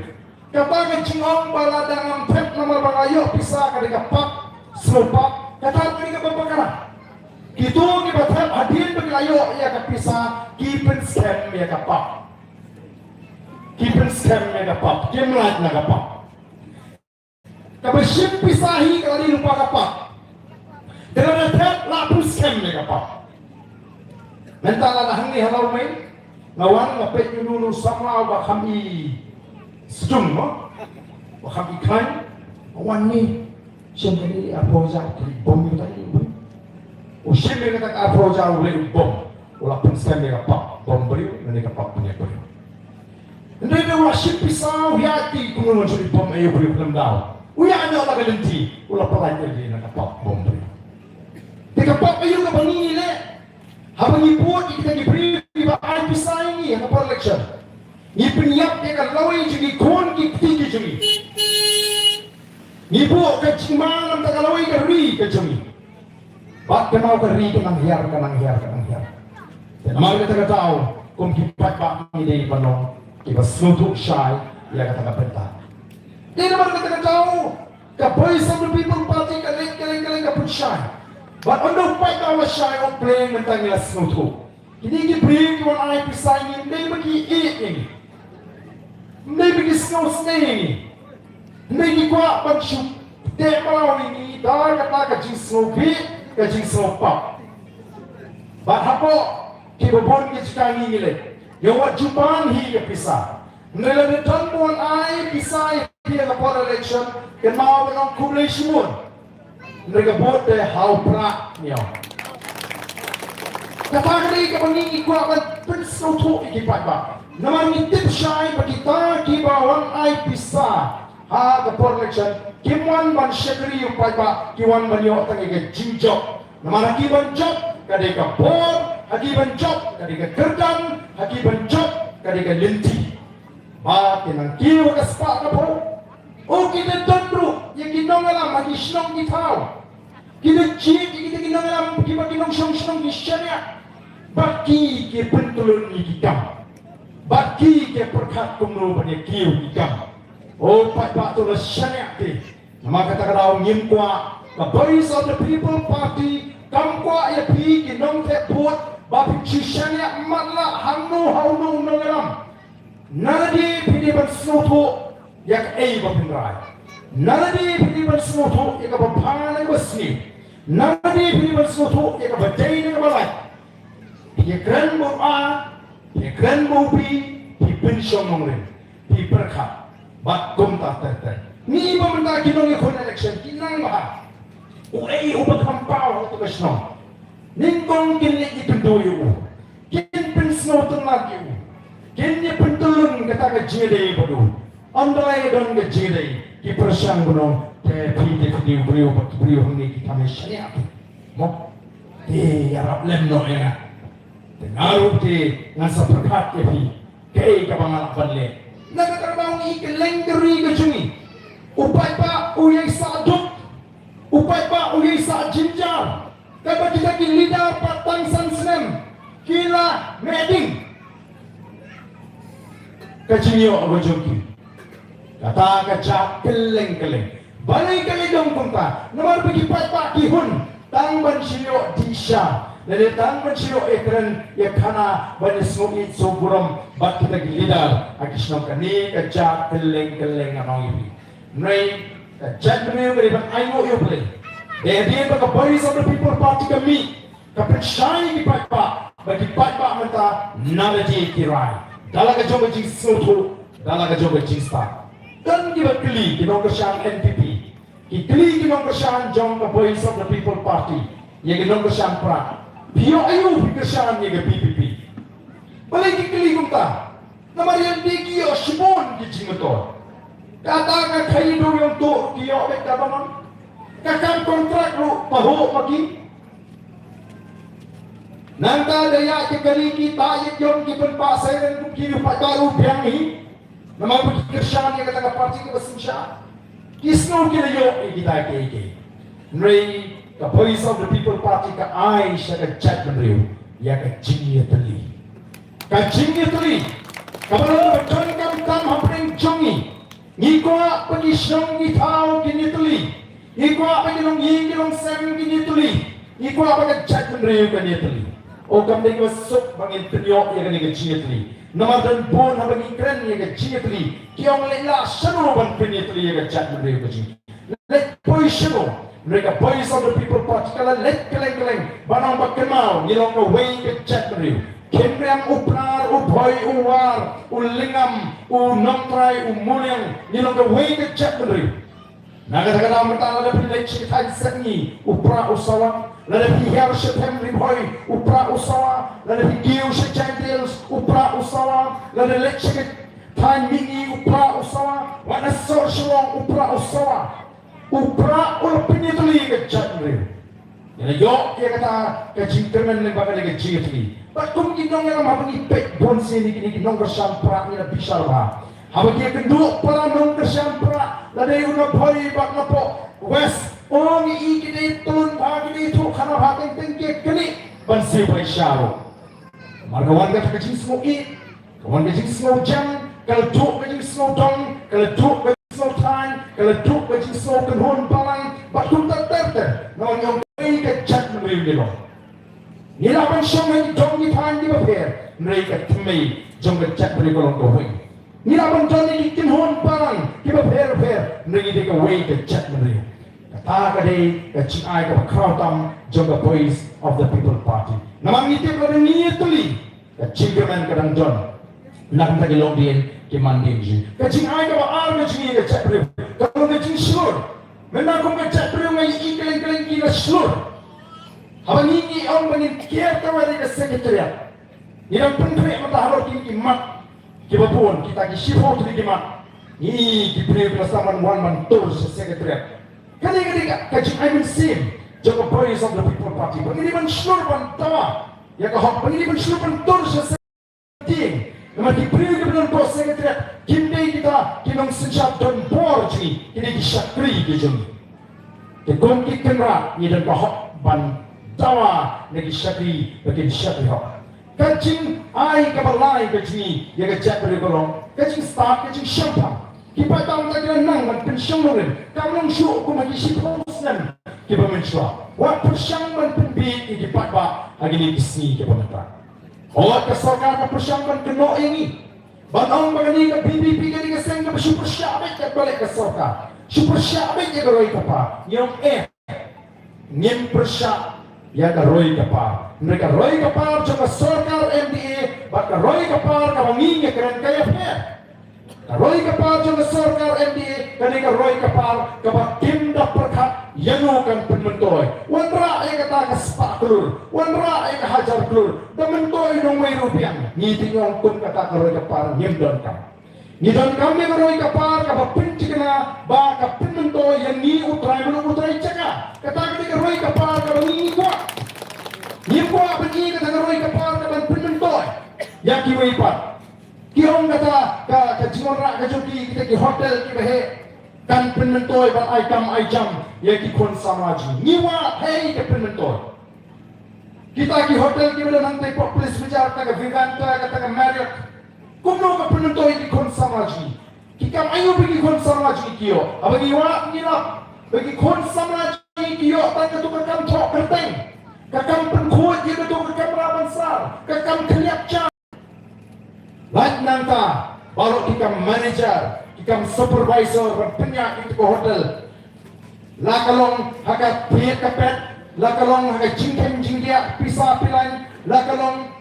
Kata ka jingong ba lada ngam thep namar ba nga ïoh pisa ka dei ka pap, sngewpap, kata ka dei kaba bakla. Kito kiba thep hadien ba ki la ïoh ïa ka pisa ki pynskhem ïa ka pap. Ki pynskhem ïa ka pap, kim lait na ka pap. Kaba shim pisa hi ka la dei lypa ka pap. Te lada thep la pynskhem ïa ka pap. Mynta lada hangne ha Lawmei nga wan nga peit ïa uno uno u samla uba kham i sdung mo, uba kham i khlaiñ, nga wan ni. Shem kane arphew hajar, kane bom ïa kata, u shem ïa kata ka arphew hajar u leh u bom. U la pynskhem ïa ka pap bom briew, lane ka pap bniat briew. Hynrei u la shim pisa u ïaid kumno ngan shu bom ïa u briew khlem daw. U ïaid noh na ka lynti, u la pynlait ïa ka pap bom briew. Te ka pap aïu kaba ngi leh? Haba ngi bud ïa kita ki briew kiba ai pisa ïa ngi ha ka por election, ngi pynïap ïa ka lawei jong ki khun ki kti ki jong ngi. Ngi buh ka jingma na ka bynta ka lawei ka ri ka jong ngi. Bad ka nang ka ri ka nang hiar, ka nang hiar, ka nang hiar. Te namar kata ka daw kum ki paidbah ngi dei ban long kiba sngewthuh shai ïa kata ka bynta. Te namar kata ka daw ka Voice of the People Party ka leit, ka leit, ka leit, ka pynshai. Bad ynda u paidbah u la shai, u pleng mynta ngi la sngewthuh. Kine ki briew ki wan ai pisa ïa ngi, ym dei ba ki ïeit ïa ngi, ym dei ba ki sngewsynei ïa ngi, ym dei ki kwah ban shu teh paw ïa ngi da kata ka jingsngewbha, ka jingsngewpap. Bad hapoh kiba bun ki jaka ngi ngi leit, ïa wat ju ban hi ïa pisa. Hynrei lada don ba wan ai pisa ïa ka por election, kynmaw ban ong khublei shibun. Hynrei ka vote te ha u prah, ñiaw. Kata ka dei kaba ngi ngi kwah ban pynsngewthuh ïa ki paidbah. Namar ngi tip shai ba kita kiba wan ai pisa ha ka por election kim wan ban shakri ïa u paidbah, ki wan ban ïoh tang ïa ka jingjop. Namar ha ki ban jop ka dei ka bor, ha ki ban jop ka dei ka kyrdan, ha ki ban jop ka dei ka lynti. Ba ki nang kiew ha ka spah ka phew. O, ki da don ruh ïa ki nongïalam ha ki shnong ki thaw. Ki da jied ïa kita ki nongïalam kiba ki nongshong shnong ki shaniah. Bad ki ki pyntylun ïa ki kam. Bad ki ki pyrkhat kumno ban ïa kiew ki kam. O paidbah, to la shaniah te. Namar kata ka daw ngim kwah, ka Voice of the People Party kam kwah ïa phi ki nongthep vote ba phin shu shaniah matlah hangno ha uno u nongïalam. Nalade phi dei ban sngewthuh ïa kaei ba phin rai. Nalade phi dei ban sngewthuh ïa kaba bha na kaba sniew. Nalade phi dei ban sngewthuh ïa kaba dei na kaba lait. Phi kren ba u A, phi kren ba u B, phi pynshong nongrim, phi pyrkhat. Bad kumta ter ter. Ngi ba mynta ki nongïakhun election ki nang bha. Uei uba kham paw ha kato ka shnong, nyngkong kin leit ïakynduh ïa u. Kin pynsngewtynnat ïa u. Kin ïa pyntylun kata ka jingïadei bad u. Ym dei don ka jingïadei, ki pyrshang ban ong te phi te phi dei u briew bad ki briew hangne ki tang ïa shaniah phi. Mo. Te ïarap lem noh ïa nga. Te nga ruh te ngan sa pyrkhat ïa phi kaei kaba nga lah ban leh. Na kata ka daw ngi kylleng ka ri ka jong ngi, u paidbah u ïai sah duk, u paidbah u ïai sah jynjar. Kaba kita ki leader pat tang san snem ki la meh ding ka jingïoh ka jong ki. Kata ka jia kylleng kylleng. Balei ka la ïadong kumta? Namar ba ki paidbah ki hun tang ban shu ïoh dih sha, lane tang ban shu ïoh ïakren ïakhana ban ïasngew ïeit sngewburom bad kita ki leader ha ki shnong. Kane ka jia kylleng kylleng, nga ong ïa phi. Hynrei ka jaitbynriew ka dei ban ainguh ïa U Blei. Dei hadien ba ka Voice of the People Party ka mih, ka pynshai ïa ki paidbah ba ki paidbah mynta nalade ki rai da la ka jong ka jingsngewthuh, da la ka jong ka jingstad. Don kiba kylli ki nongkyrshan N P P, ki kylli ki nongkyrshan jong ka Voice of the People Party, ïa ki nongkyrshan Prah, phi ïoh aïu phi kyrshan ïa ka V P P? Balei ki kylli kumta? Namar ïa lade ki ïoh shibun ki jingmyntoi. Kata ka khaii duriong tuh ki ïoh beit kaba mon. Ka kam kontrak ruh pahuh ma ki. Nangta da ïaid ki kali ki ta ïa ki ïong ki pynpah siren kum ki ruh pat ba u biang hi. Namar ba ki kyrshan ïa kata ka party kaba synshar. Ki sngew ki la ïoh ïa kita kiei kiei. Hynrei ka Voice of the People Party ka ai sha ka jaitbynriew ïa ka jingïatylli. Ka jingïatylli kaba long kaba donkam tam hapdeng jong ngi. Ngi kwah ba ki shnong ki thaw kin ïatylli. Ngi kwah ba ki longïing ki longsem kin ïatylli. Ngi kwah ba ka jaitbynriew kan ïatylli. O, kam dei kaba suk ba ngin pynïoh ïa kane ka jingïatylli. Namar don bun haba ngi kren ïa ka jingïatylli ki ong leh la shano ban pynïatylli ïa ka jaitbynriew ka jingïatylli. Leit poi shano? Hynrei ka Voice of the People Party ka la leit kylleng kylleng ban ong ba kynmaw ngi long kawei ka jaitbynriew. Khynriam, u Pnar, u Bhoi, u War, u Lyngngam, u Nongtrai, u Muliang, ngi long kawei ka jaitbynriew. Na kata ka daw mynta lada phi leit sha ki thaiñ Sepngi u Prah u sawa, lada phi hiar sha Them Ri Bhoi u Prah u sawa, lada phi kiew sha Jaintia Hills u Prah u sawa, lada leit sha ki thaiñ Mihngi u Prah u sawa, wat na sor Shillong u Prah u sawa. U Prah u la pynïatylli ka jaitbynriew. Ngi la ïoh ïa kata ka jingkyrmen lyngba kane ka jingïatylli. Bad kum ki nongïalam haba ngi peit bun sien ïa kine ki nongkyrshan Prah ngi la bishar bha. Haba ki ïakynduh para nongkyrshan Prah, la dei u na Bhoi bad na poh West, o ngi i ki dei tlun bha, ki dei thuh khana bha, teng teng ki ïa knieh ban siew pyrshah ruh. Namar ka wan kata ka jingsngew ïeit, ka wan ka jingsngew jam, ka la duh ka jingsngew dong, ka la duh ka jingsngew thaiñ, ka la duh ka jingsngew kynhun balang, bad kumta ter ter. Namar ngi ong kawei ka jaitbynriew ngi long. Ngi lah ban shong ha ki dong ki thaiñ kiba pher, hynrei ka thymmei jong ka jaitbynriew ka long kawei. Ngi lah ban don ïa ki kynhun balang kiba pher pher, hynrei ngi dei kawei ka jaitbynriew. Kata ka dei ka jingai kaba khraw tam jong ka Voice of the People Party. Namar ngi tip lada ngi ïatylli, ka jingkyrmen ka dang don na ka bynta ki longdien ki mandien jong ngi. Ka jingai kaba ar ka jong ngi ka jaitbynriew ka long ka jingshlur. Mynta kum ka jaitbynriew nga ïohi kylleng kylleng ki la shlur. Haba ngi, ngi ong ba ngin kiar kawei da ka Secretariat, ngi dang pynkhreh mynta halor kine ki mat kiba bun, kita ki shiphew tylli ki mat. Ngi, ki briew ki la sdang ban wan ban tur sha Secretariat. Kane ka dei ka, ka jingai mynsiem jong ka Voice of the People Party, ba ngi dei ban shlur ban dawa ïa ka hok, ba ngi dei ban shlur ban tur sha Secretariat. Namar ki briew kiba don hapoh Secretariat kim dei kita ki nongsynshar donbor jong ngi, ki dei ki shakri ki jong ngi. Te kum ki kynrad ngi don ka hok ban dawa na ki shakri ba kin shakri hok. Ka jingai kaba lai ka jong ngi ïa ka jaitbynriew ka long ka jingstad, ka jingshemphang. Ki paidbah mynta ki la nang ban pynshong nongrim, kam long shuh kum ha ki shiphew snem kiba mynshuwa. Wat pyrshang ban pynbieit ïa ki paidbah ha kine ki sngi kiba mynta. Hooid, ka sorkar ka pyrshang ban kynnoh ïa ngi, ban ong ba kane ka V P P ka dei ka seng kaba shu pyrshah beit ïa ka sorkar, shu pyrshah beit ïa ka roi ka par. Ngi ong eh, ngim pyrshah ïa ka roi ka par. Hynrei ka roi ka par jong ka sorkar M D A bad ka roi ka par kaba ngi ngi kren ka ïapher. Ka roi ka par jong ka sorkar M D A ka dei ka roi ka par kaba kim da pyrkhat ïano kan pynmyntoi. Wanrah ïa kata ka spah klur, wanrah ïa ka hajar klur, da myntoi nongwei ruh biang. Ngi te ngi ong kum kata ka roi ka par ngim donkam. Ngi donkam ïa ka roi ka par kaba pynthikna ba ka pynmyntoi ïa ngi u trai, mano u trai jaka. Kata ka dei ka roi ka par kaba ngi ngi kwah. Ngi kwah ban ïoh ïa kata ka roi ka par kaban pynmyntoi ïa kiwei pat. Ki ong kata ka, ka jingwanrah ka jong ki, kita ki hotel kiba heh kan pynmyntoi ban ai kam ai jam ïa ki khun samla jong ngi. Ngi wad hei ka pynmyntoi. Kita ki hotel kiba don hangtei hapoh Police Bazar, kata ka Vivanta, kata ka Marriott, kumno ka pynmyntoi ïa ki khun samla jong ngi? Ki kam aiu ba ki khun samla jong ngi ki ïoh? Haba ngi wad ngi lap ba ki khun samla jong ngi ki ïoh tang kato ka kam thoh kyrteng, ka kam pynkhuid ïa kato ka kamra ban sar, ka kam khylliap jar. Lait nangta baroh ki kam manager, ki kam supervisor ban pynïaid ïa kato ka hotel. La ka long ha ka thied ka pet, la ka long ha ka jingkheiñ jingdiah, pisa pilaiñ, la ka long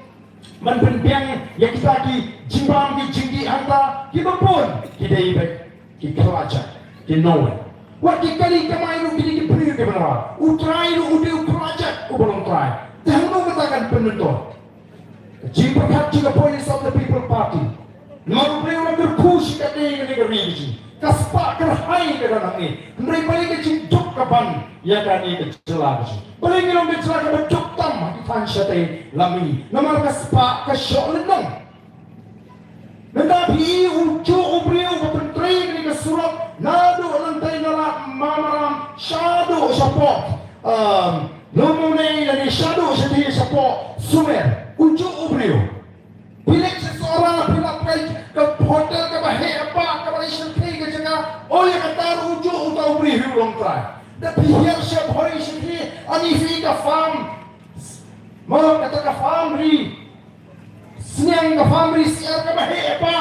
ban pynbiang ïa kita ki jingbam ki jingdih hangta, kiba bun ki dei beit ki khlajat, ki nongwei. Wat ki kali kamai ruh ki dei ki briew kiba nrah. U trai ruh u dei u khlajat uba long trai. Te hangno kata kan pynmyntoi? Ka jingpyrkhat jong ka Voice of the People Party. Namar u briew u la kyrkhu shikatdei ïa kane ka ri ka jong ngi. Ka spah kyrhai ka don hangne. Hynrei balei ka jingduk ka ban ïa kane ka jylla ka jong ngi? Balei ngi long ka jylla kaba duk tam ha ki thaiñ shatei lam mihngi? Namar ka spah ka shoh lynnong. Mynta phi i ujuh u briew uba pyntrei kane ka surok naduh Longdai Nalap Mawmaram shaduh shapoh, um, Lum Mawlai lane shaduh shathie shapoh Sumer. Ujuh u briew. Phi leit sha Sohra phi lap kai ka hotel kaba heh ba kaba leit sha ka jaka. Oh ïa kata ruh ujuh uta u briew hi u long trai. Da phi hiar sha Bhoi shathie, ani phi i ka farm. Mo kata ka farm ri. Sniang ka farm ri syiar kaba heh ba.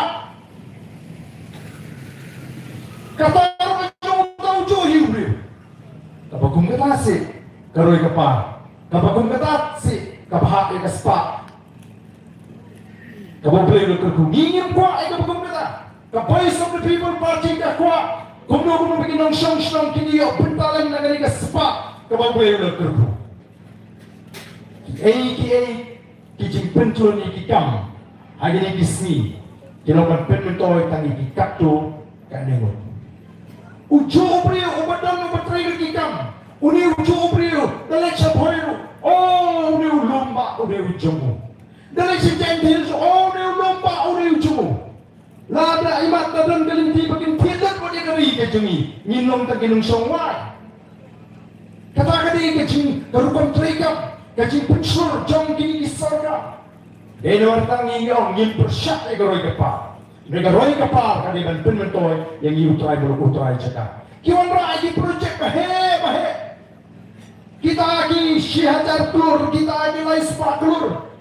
Kata ruh ka jong uta ujuh hi u briew. Kaba kum kata seh ka roi ka par. Kaba kum kata seh ka bhah ïa ka spah. Kaba U Blei u la kyrkhu. Ngi ngim kwah ïa kaba kum kata. Ka Voice of the People Party ka kwah kumno kumno ba ki nongshong shnong kin ïoh bynta lem na kane ka spah kaba U Blei u la kyrkhu. Kiei kiei ki jingpynchun ïa ki kam ha kine ki sngi ki long ban pynmyntoi tang ïa ki katto katne ngut. Ujuh u briew uba don uba trei ïa ki kam, une ujuh u briew da leit sha Bhoi ruh, oh une u lum ba une u jong u. Da leit sha Jaintia Hills, oh une u lum ba une u jong u. Lada imat da don ka lynti ba kin thied lut ïa ka ri ka jong ngi, ngin long tang ki nongshong wai. Kata ka dei ka jing, ka rukom treikam, ka jingpynshur jong kine ki sorkar. Dei namar kata ngi ong ngim pyrshah ïa ka roi ka par. Ïa ka roi ka par ka dei ban pynmyntoi ïa ngi u trai muluk u trai jaka. Ki wanrah ïa ki projek ba heh ba heh. Kita ki shi hajar klur, kita ki lai spah klur.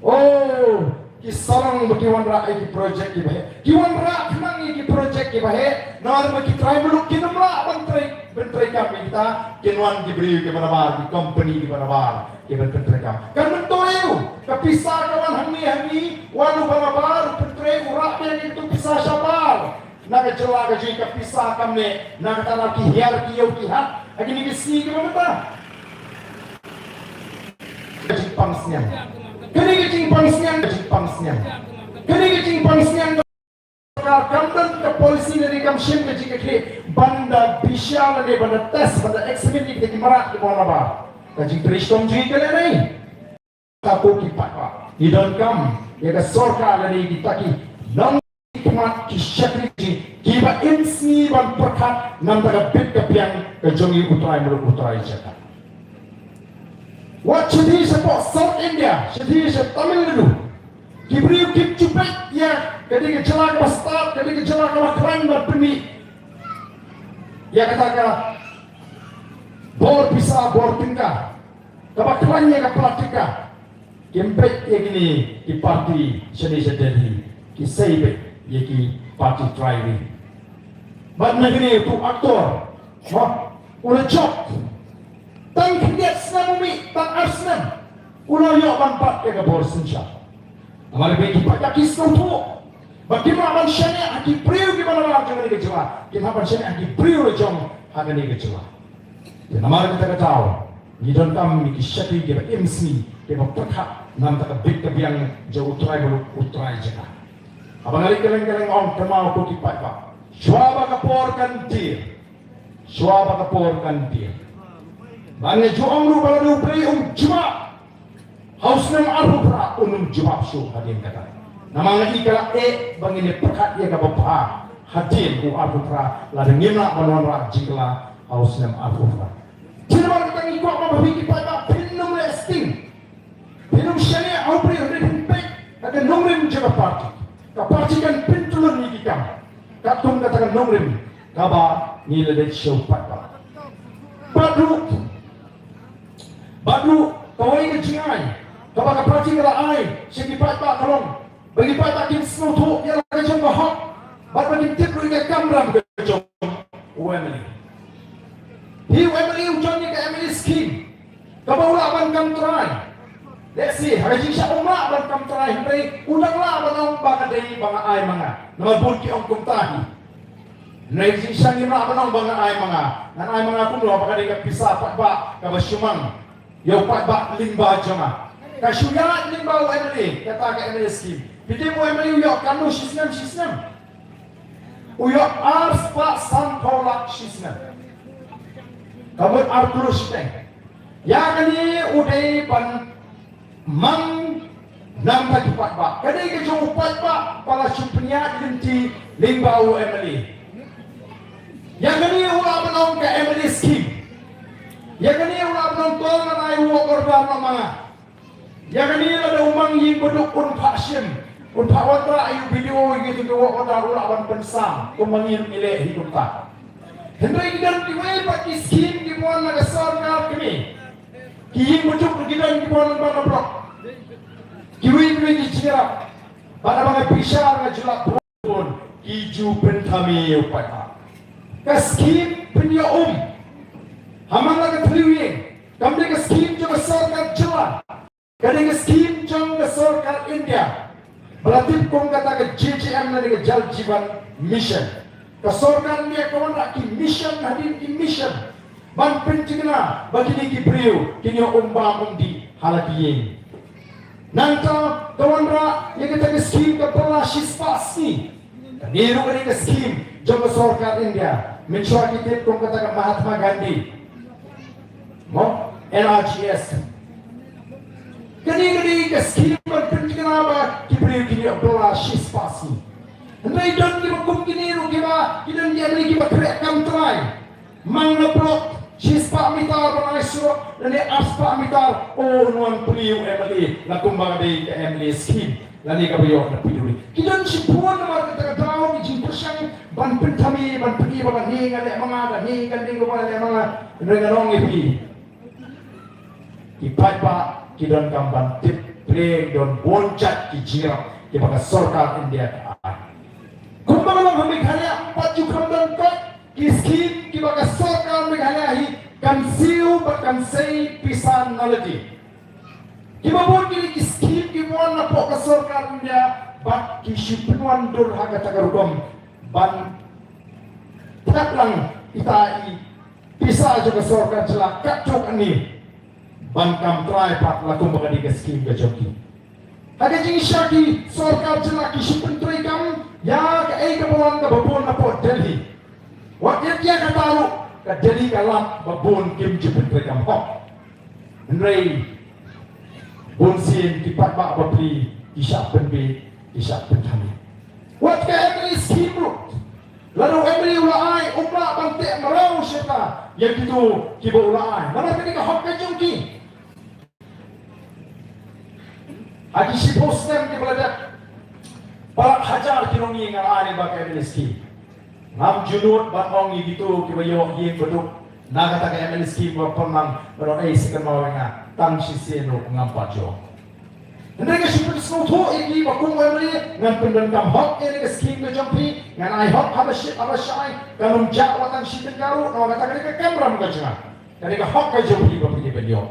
Oh, ki sarong ba ki wanrah ïa ki projek ki baheh. Ki wanrah khnang ïa ki projek ki baheh. Namar ba ki trai muluk kin ym lah ban trei, ban trei kam ïa kita. Kin wan ki briew ki ba nabar, ki company ki ba nabar, ki ban pyntrei kam. Kan myntoi ïa u, ka pisa ka wan hangne hangne, wan u ba nabar, u pyntrei, u rah biang ïa ki tu pisa shabar. Na ka jylla ka jong ngi ka pisa kam neh, na kata na ki hiar ki ïew ki hat, ha kine ki sngi ki ba mynta. Ka jingpang sniang. Kane ka jingpang sniang, ka jingpang sniang. Kane ka jingpang sniang ka sorkar kam don ka policy lane kam shim ka jingkitkhlieh ban da bishar lane ban da test, ban da examine ïa kita ki mrad ki ba nabar. Ka jingtrei shitom jong ngi ka lehnoh. Ka ko ki paidbah. Ngi donkam ïa ka sorkar lane kita ki nongkhmat ki shakri ki ba im sngi ban pyrkhat namar ka bit ka biang ka jong ngi u trai muluk u trai jaka. Wat sha dei shapoh South India, sha dei sha Tamil Nadu. Ki briew kim ju peit ïa ka dei ka jylla kaba stad, ka dei ka jylla kaba khlaiñ ban pynmih ïa kata ka bor pisa bor tyngka. Kaba khlaiñ ïa ka plastik ka. Kim peit ïa kine ki party shane sha Delhi. Ki sei beit ïa ki party trai ri. Bad na kine tu actor. Mo, u la jop. Tang khyndiat snem u mih, tang ar snem. U la ïoh ban bat ïa ka bor synshar. Namar ba ki paidbah ki sngewthuh. Ba kim lah ban shaniah ha ki briew ki ba nabar jong kane ka jylla. Kim lah ban shaniah ha ki briew la jong ha kane ka jylla. Te namar kata ka daw, ngi donkam ïa ki shakri ki ba im sngi, ki ba pyrkhat, namar ka bit ka biang jong u trai muluk, u trai jaka. Haba nga leit kylleng kylleng ong kynmaw ko ki paidbah. Shuwa ba ka por kan tiar. Shuwa ba ka por kan tiar. Ba nga ju ong ruh ba lada u Blei um jubab ha u snem arphew phra un ym jubab shuh hadien kata. Namar nga i ka la eh ba ngin ïa pyrkhat ïa kaba bha hadien u arphew phra lada ngim lah ban wanrah jingkylla ha u snem arphew phra. Te namar kata ngi kwah ba phi ki paidbah phin ym leh sting. Phin ym shaniah ha u briew, phin peit ha ka nongrim jong ka party. Ka party kan pyntyllun ïa ki kam katkum kata ka nongrim kaba ngi la leit sha u paidbah. Bad ruh Bad ruh kawei ka jingai kaba ka party ka la ai sha ki paidbah ka long ba ki paidbah kin sngewthuh ïa la ka jong ka hok bad ba kin tip ruh ïa ka kamram ka jong u MLA. Hi u MLA u don ïa ka MLA scheme kaba u lah ban kam trai. Let's see, ha ka jingshah um lah ban kam trai hynrei u dang lah ban ong ba ka dei ba nga ai ma nga. Namar bun ki ong kumta hi. Hynrei jingshang ngim lah ban ong ba ngan ai ma nga. Ngan ai ma nga kumno ba ka dei ka pisa paidbah kaba shu mang ïa u paidbah lyngba jong nga. Ka shu ïaid lyngba u MLA, kata ka MLA scheme. Phi tip u MLA u ïoh katno shi snem, shi snem? U ïoh ar spah sanphew lak shi snem. Ka mut ar klur shiteng. Ïa kane u dei ban mang namar ki paidbah. Ka dei ka jong u paidbah ba la shu pynïaid lynti lyngba u MLA. Ïa kane u lah ban ong ka MLA scheme. Ïa kane u lah ban ong to ngan ai u work order noh ma nga. Ïa kane lada u mang ïing baduk un phah shim, un phah wanrah ïa u BDO ïa kito ki work order u lah ban pynsam kumba ngi ruh ngi leh hi kumta. Hynrei ki don kiwei pat ki scheme kiba wan na ka sorkar kmie. Ki ïing bajuk ruh ki don kiba wan lyngba na block. Kiwei kiwei ki jingïarap. Bad haba nga bishar nga ju lap bun ki ju pynthame ïa u paidbah. Ka scheme pynïoh um ha man la ka thliew ïing kam dei ka scheme jong ka sorkar jylla. Ka dei ka scheme jong ka sorkar India ba la tip kum kata ka JJM lane ka Jal Jeevan Mission. Ka sorkar India ka wanrah ki mission hadien ki mission ban pynthikna ba kine ki briew kin ïoh um bam um dih ha la ki ïing. Nangta ka wanrah ïa kata ka scheme ka bylla shispah sngi. Kane ruh ka dei ka scheme jong ka sorkar India. Mynshuwa ki tip kum kata ka Mahatma Gandhi. Mo, NREGS. Kane ka dei ka scheme ban pynthikna ba ki briew kin ïoh bylla shispah sngi. Hynrei don kiba kum kine ruh kiba, ki don ki MLA kiba khreh kam trai. Mang na block shispah mitar ban ai surok, lane arspah mitar, oh, un wan plie u MLA, la kumba ka dei ka MLA scheme, lane kaba ïoh na piduri. Ki don shibun namar kata ka daw ki jingpyrshang ban pynthame, ban pyni ba kane nga leh ma nga, kane ka dei kaba leh ma nga, hynrei ngan ong ïa phi. ki paidbah ki donkam ban tip pyrshah, don bun jait ki jingïarap kiba ka sorkar India ka ai. Kumba ka long ha Meghalaya, ym pat ju kham don pat ki skim kiba ka sorkar Meghalaya hi kan siew bad kan sei pisa na lade. Kiba bun kine ki skim kiba wan napoh ka sorkar India bad ki shu pynwandur ha kata ka rukom ban thep lang ita i pisa jong ka sorkar jylla katto katne ban kam trai pat la kumba ka dei ka skim ka jong ki. Ha ka jingshisha ki sorkar jylla ki shu pyntreikam ïa kaei kaba wan kaba bun napoh Delhi. Wat ïa kata ruh ka Delhi ka lap ba bun kim ju pyntreikam hok. Hynrei bun sien ki paidbah bapli ki shah pynbeit, ki shah pynthame. Wat ka M L A skim ruh, lada u M L A u la ai, um lah ban teh mraw sha ïa kito kiba u la ai. Namar kane ka hok ka jong ki. Ha ki shiphew snem kiba la dep, palat hajar ki nongïing nga ai lyngba ka M L A skim. Ngam ju nud ban ong ïa kito kiba ïoh ïing baduk na kata ka M L A skim ba pynmang ba don ei sa kynmaw ïa nga, tang shisien ruh ngam pat ju ong. Hynrei nga shu pynsngewthuh ïa ki ba kum u M L A ngan pyndonkam hok ïa kane ka skim ka jong phi, ngan ai hok haba shit haba shai, kan ym jah wat tang shi tyngka ruh, namar kata ka dei ka kamram ka jong nga. Ka dei ka hok ka jong phi ba phi dei ban ïoh.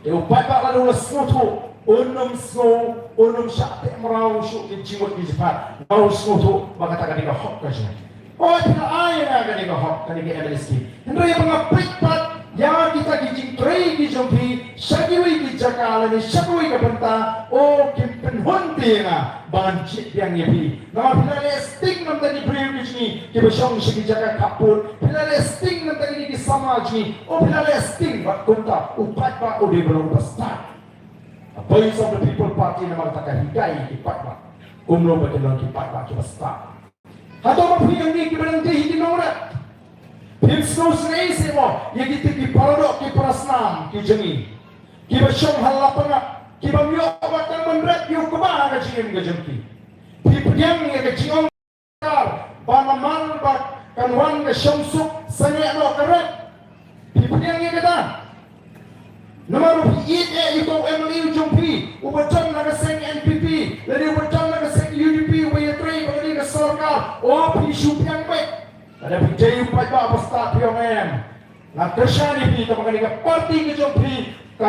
Te u paidbah lada u la sngewthuh, un ym sngew, un ym shah teh mraw shuh ki jingmut ki jingpyrkhat. Lada u sngewthuh ba kata ka dei ka hok ka jong u. Hooid, phi la ai ïa nga kane ka hok, kane ka M L A skim. Hynrei ba nga peit pat ïa kita ki jingtrei ki jong phi sha kiwei ki jaka lane sha kawei ka bynta, o, kim pynhun te ïa nga ba ngan jied biang ïa phi. Namar phi la leh sting na bynta ki briew ki jong ngi kiba shong sha ki jaka khappud. Phi la leh sting na bynta kine ki samla jong ngi. O, phi la leh sting bad kumta u paidbah u dei ban long uba stad. A Voice of the People Party namar kata ka hikai ïa ki paidbah kumno ba kin long ki paidbah kiba stad. Hato ba phi ïa ngi kiba dang dei hi ki nongrep, phim sngewsynei seh mo ïa kito ki paradoh ki parasnam ki jong ngi kiba shong ha la pangap, kiba ym ïoh wat tang ban rep ïa u kba ka jingim ka jong ki. Phi pdiang ïa ka jingong ba namar ba kan wan ka shongsuk sangeh noh ka rep. Phi pdiang ïa kata. Namar ba phi ïeit eh ïa uto u M L A u jong phi uba don na ka seng N P P lane uba don na ka seng U D P uba ïatrei bad ka sorkar. O, phi shu pdiang beit. Lada phi dei u paidbah ba stad phi ong em. Nga kyrshan ïa phi, kaba kane ka party ka jong phi ka,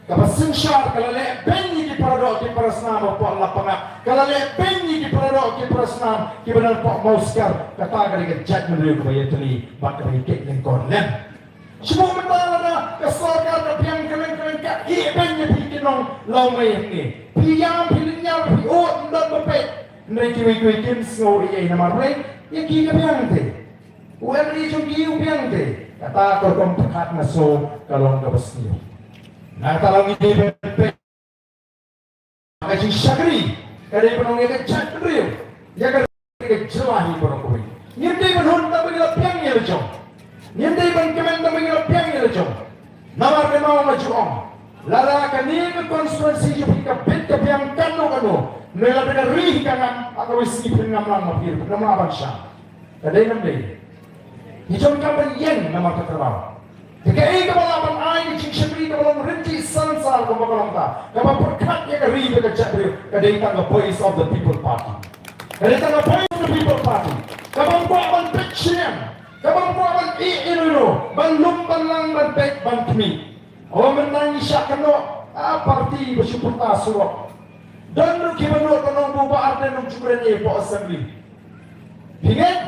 kaba synshar ka la leh beiñ ïa ki paradoh ki parasnam hapoh la pangap, ka la leh beiñ ïa ki paradoh ki parasnam kiba don hapoh Mawsiar. Kata ka dei ka jaitbynriew kaba ïatylli bad kaba ïakit lyngkor lem. Shu mynta lada ka sorkar ka biang kylleng kylleng ka ïeh beiñ ïa phi ki nong Lawmei hangne. Phi ïam, phi lynñiar, phi ud, ym don ba peit. Hynrei kiwei kiwei kim sngew ei ei namar balei? Ïa ki ka biang te. U M L A jong ki u biang te. Kata ka rukom pyrkhat nga sngew ka long kaba sniew. Nangta la ngi dei ban peit ka jingshakri, ka dei ban long ïa ka jaitbynriew, ïa ka, ka jylla hi baroh kawei. Ngim dei ban hun tang ba ngi la biang ïa la jong. Ngim dei ban kmen tang ba ngi la biang ïa la jong. Namar kane nga ju ong, lada kane ka constituency jong phi ka bit ka biang katno katno, ne lada ka ri hi ka ngam, ha kawei sngi phin ngam lang ma phi, phin ngam lang ban shah. Ka dei ne ym dei? Ngi donkam ban ïeng namar ka kyrpang. Te kaei kaba lah ban ai ka jingshakri kaba long ryntih sansar kumba ka long kata, kaba pyrkhat ïa ka ri bad ka jaitbynriew, ka dei tang ka Voice of the People Party. Ka dei tang ka Voice of the People Party. Kaba ym kwah ban peit sha ïing, kaba ym kwah ban ïeh ïa no ïa no, ban lum ban lang, ban peit ban khmih. O, mynta ngi shah kynnoh, a, party ba shu pyrta surok. Don ruh kiba nud ban ong ba u Bah Ardent um ju kren ei hapoh Assembly. Phi ngeit?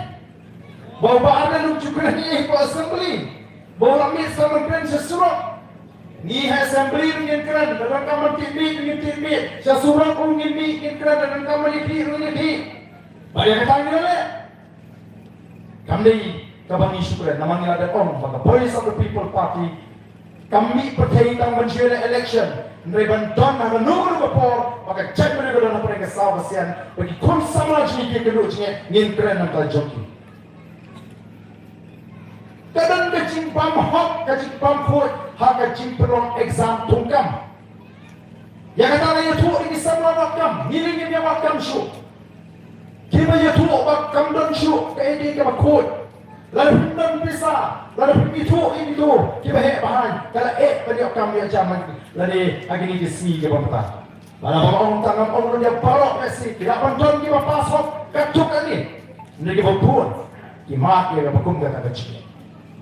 Ba u Bah Ardent um ju kren ei hapoh Assembly. Ba u la mih sa ban kren sha surok. Ngi ha Assembly ruh ngin kren, lada donkam ban tih miej ruh ngin tih miej. Sha surok ruh ngin mih ngin kren, lada donkam ban ïa khih ruh ngin ïa khih. Ba ïa kata ngi la leh. Kam dei kaba ngi shu kren, namar ngi la dep ong ba ka Voice of the People Party kam mih pyrthei tang ban shu ïaleh election, hynrei ban don ha kano kano ka por ba ka jaitbynriew ka don hapdeng ka saw ka sian, ba ki khun samla jong ngi, ki kynduh jingeh, ngin kren na ka bynta jong ki. Ka don ka jingbam hok, ka jingbam khuid ha ka jingpynlong exam thungkam. Ïa kata la ïathuh ïa ki samla wad kam, ngi lei ngim ïa wad kam shuh. Kiba ïathuh ba kam don shuh kaei kaei kaba khuid. Lada phim don pisa, lada phim ithuh ïa kito kiba heh ba haiñ, ka la eh ban ïoh kam ïoh jam lane ha kine ki sngi kiba mynta. Lada ba ong tang ngam ong ruh ïa baroh ka sngi, ki lah ban don kiba pass hok katto katne. Hynrei kiba bun ki mad ïa kaba kum kata ka jingeh.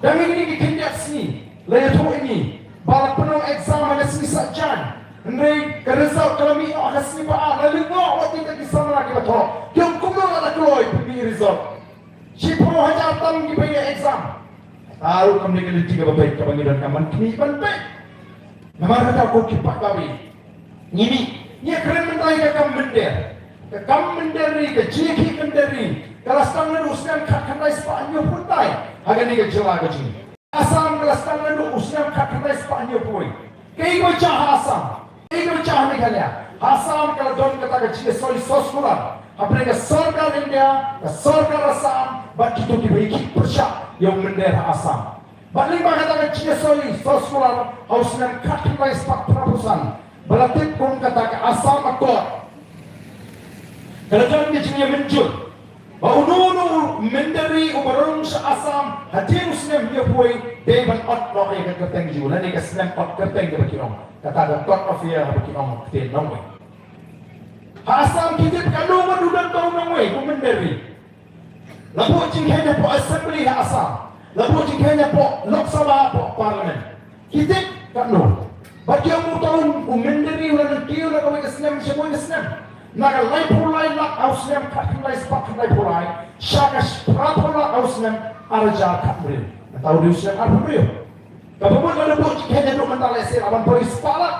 Dang ïa kine ki khyndiat sngi la ïathuh ïa ngi ba la pynlong exam ha ka sngi Saitjaiñ. Hynrei ka result ka la mih noh ha ka sngi ba ar, la lyngngoh wat ïa kita ki samla kiba thoh. Ki ong kumno la da kloi pynmih result. Shiphew hajar tam kiba ïa exam. Kata ruh kam dei ka lynti kaba beit kaba ngi donkam ban khmih ban peit. Namar kata ko ki paidbah, ngi mih, ngi kren mynta ïa ka kam mynder. Ka kam mynder ri, ka jingïakhih mynder ri ka la sdang naduh u snem khatkhyndai spah hynñiewphew khyndai ha kane ka jylla ka jong ngi. Assam ka la sdang naduh u snem khatkhyndai spah hynñiewphew wei. Kaei kaba jia ha Assam? Kaei kaba jia ha Meghalaya? Ha Assam ka la don kata ka jingïasoi soskular hapdeng ka sorkar India, ka sorkar Assam bad kito kiba ïakhih pyrshah ïa u mynder ha Assam. Bad lyngba kata ka jingïasoi soskular ha u snem khatkhyndai spah phraphew san, ba la tip kum kata ka Assam Accord, ka la don ka jingïamynjur ba uno uno u mynder ri uba rung sha Assam hadien u snem hynñiewphew wei dei ban ot noh ïa ka kyrteng jong u lane ka snem ot kyrteng kaba ki ong, kata ka Court of Appeal haba ki ong ktien nongwei. Ha Assam ki tip katno ngut u don uta u nongwei u mynder ri. La buh jingkheiñ hapoh Assembly ha Assam, la buh jingkheiñ hapoh Lok Sabha, hapoh Parliament. Ki tip katno? Bad ki ong uta u mynder ri u la nangkiew na kawei ka snem sha kawei ka snem. Na ka laiphew lai lak ha u snem khatkhyndai spah khyndaiphew lai sha ka phraphew lak ha u snem ar hajar khatphra. Kata u dei u snem arphew hynriew. Kaba mut lada buh jingkheiñ haduh mynta lehse la wan poi spah lak.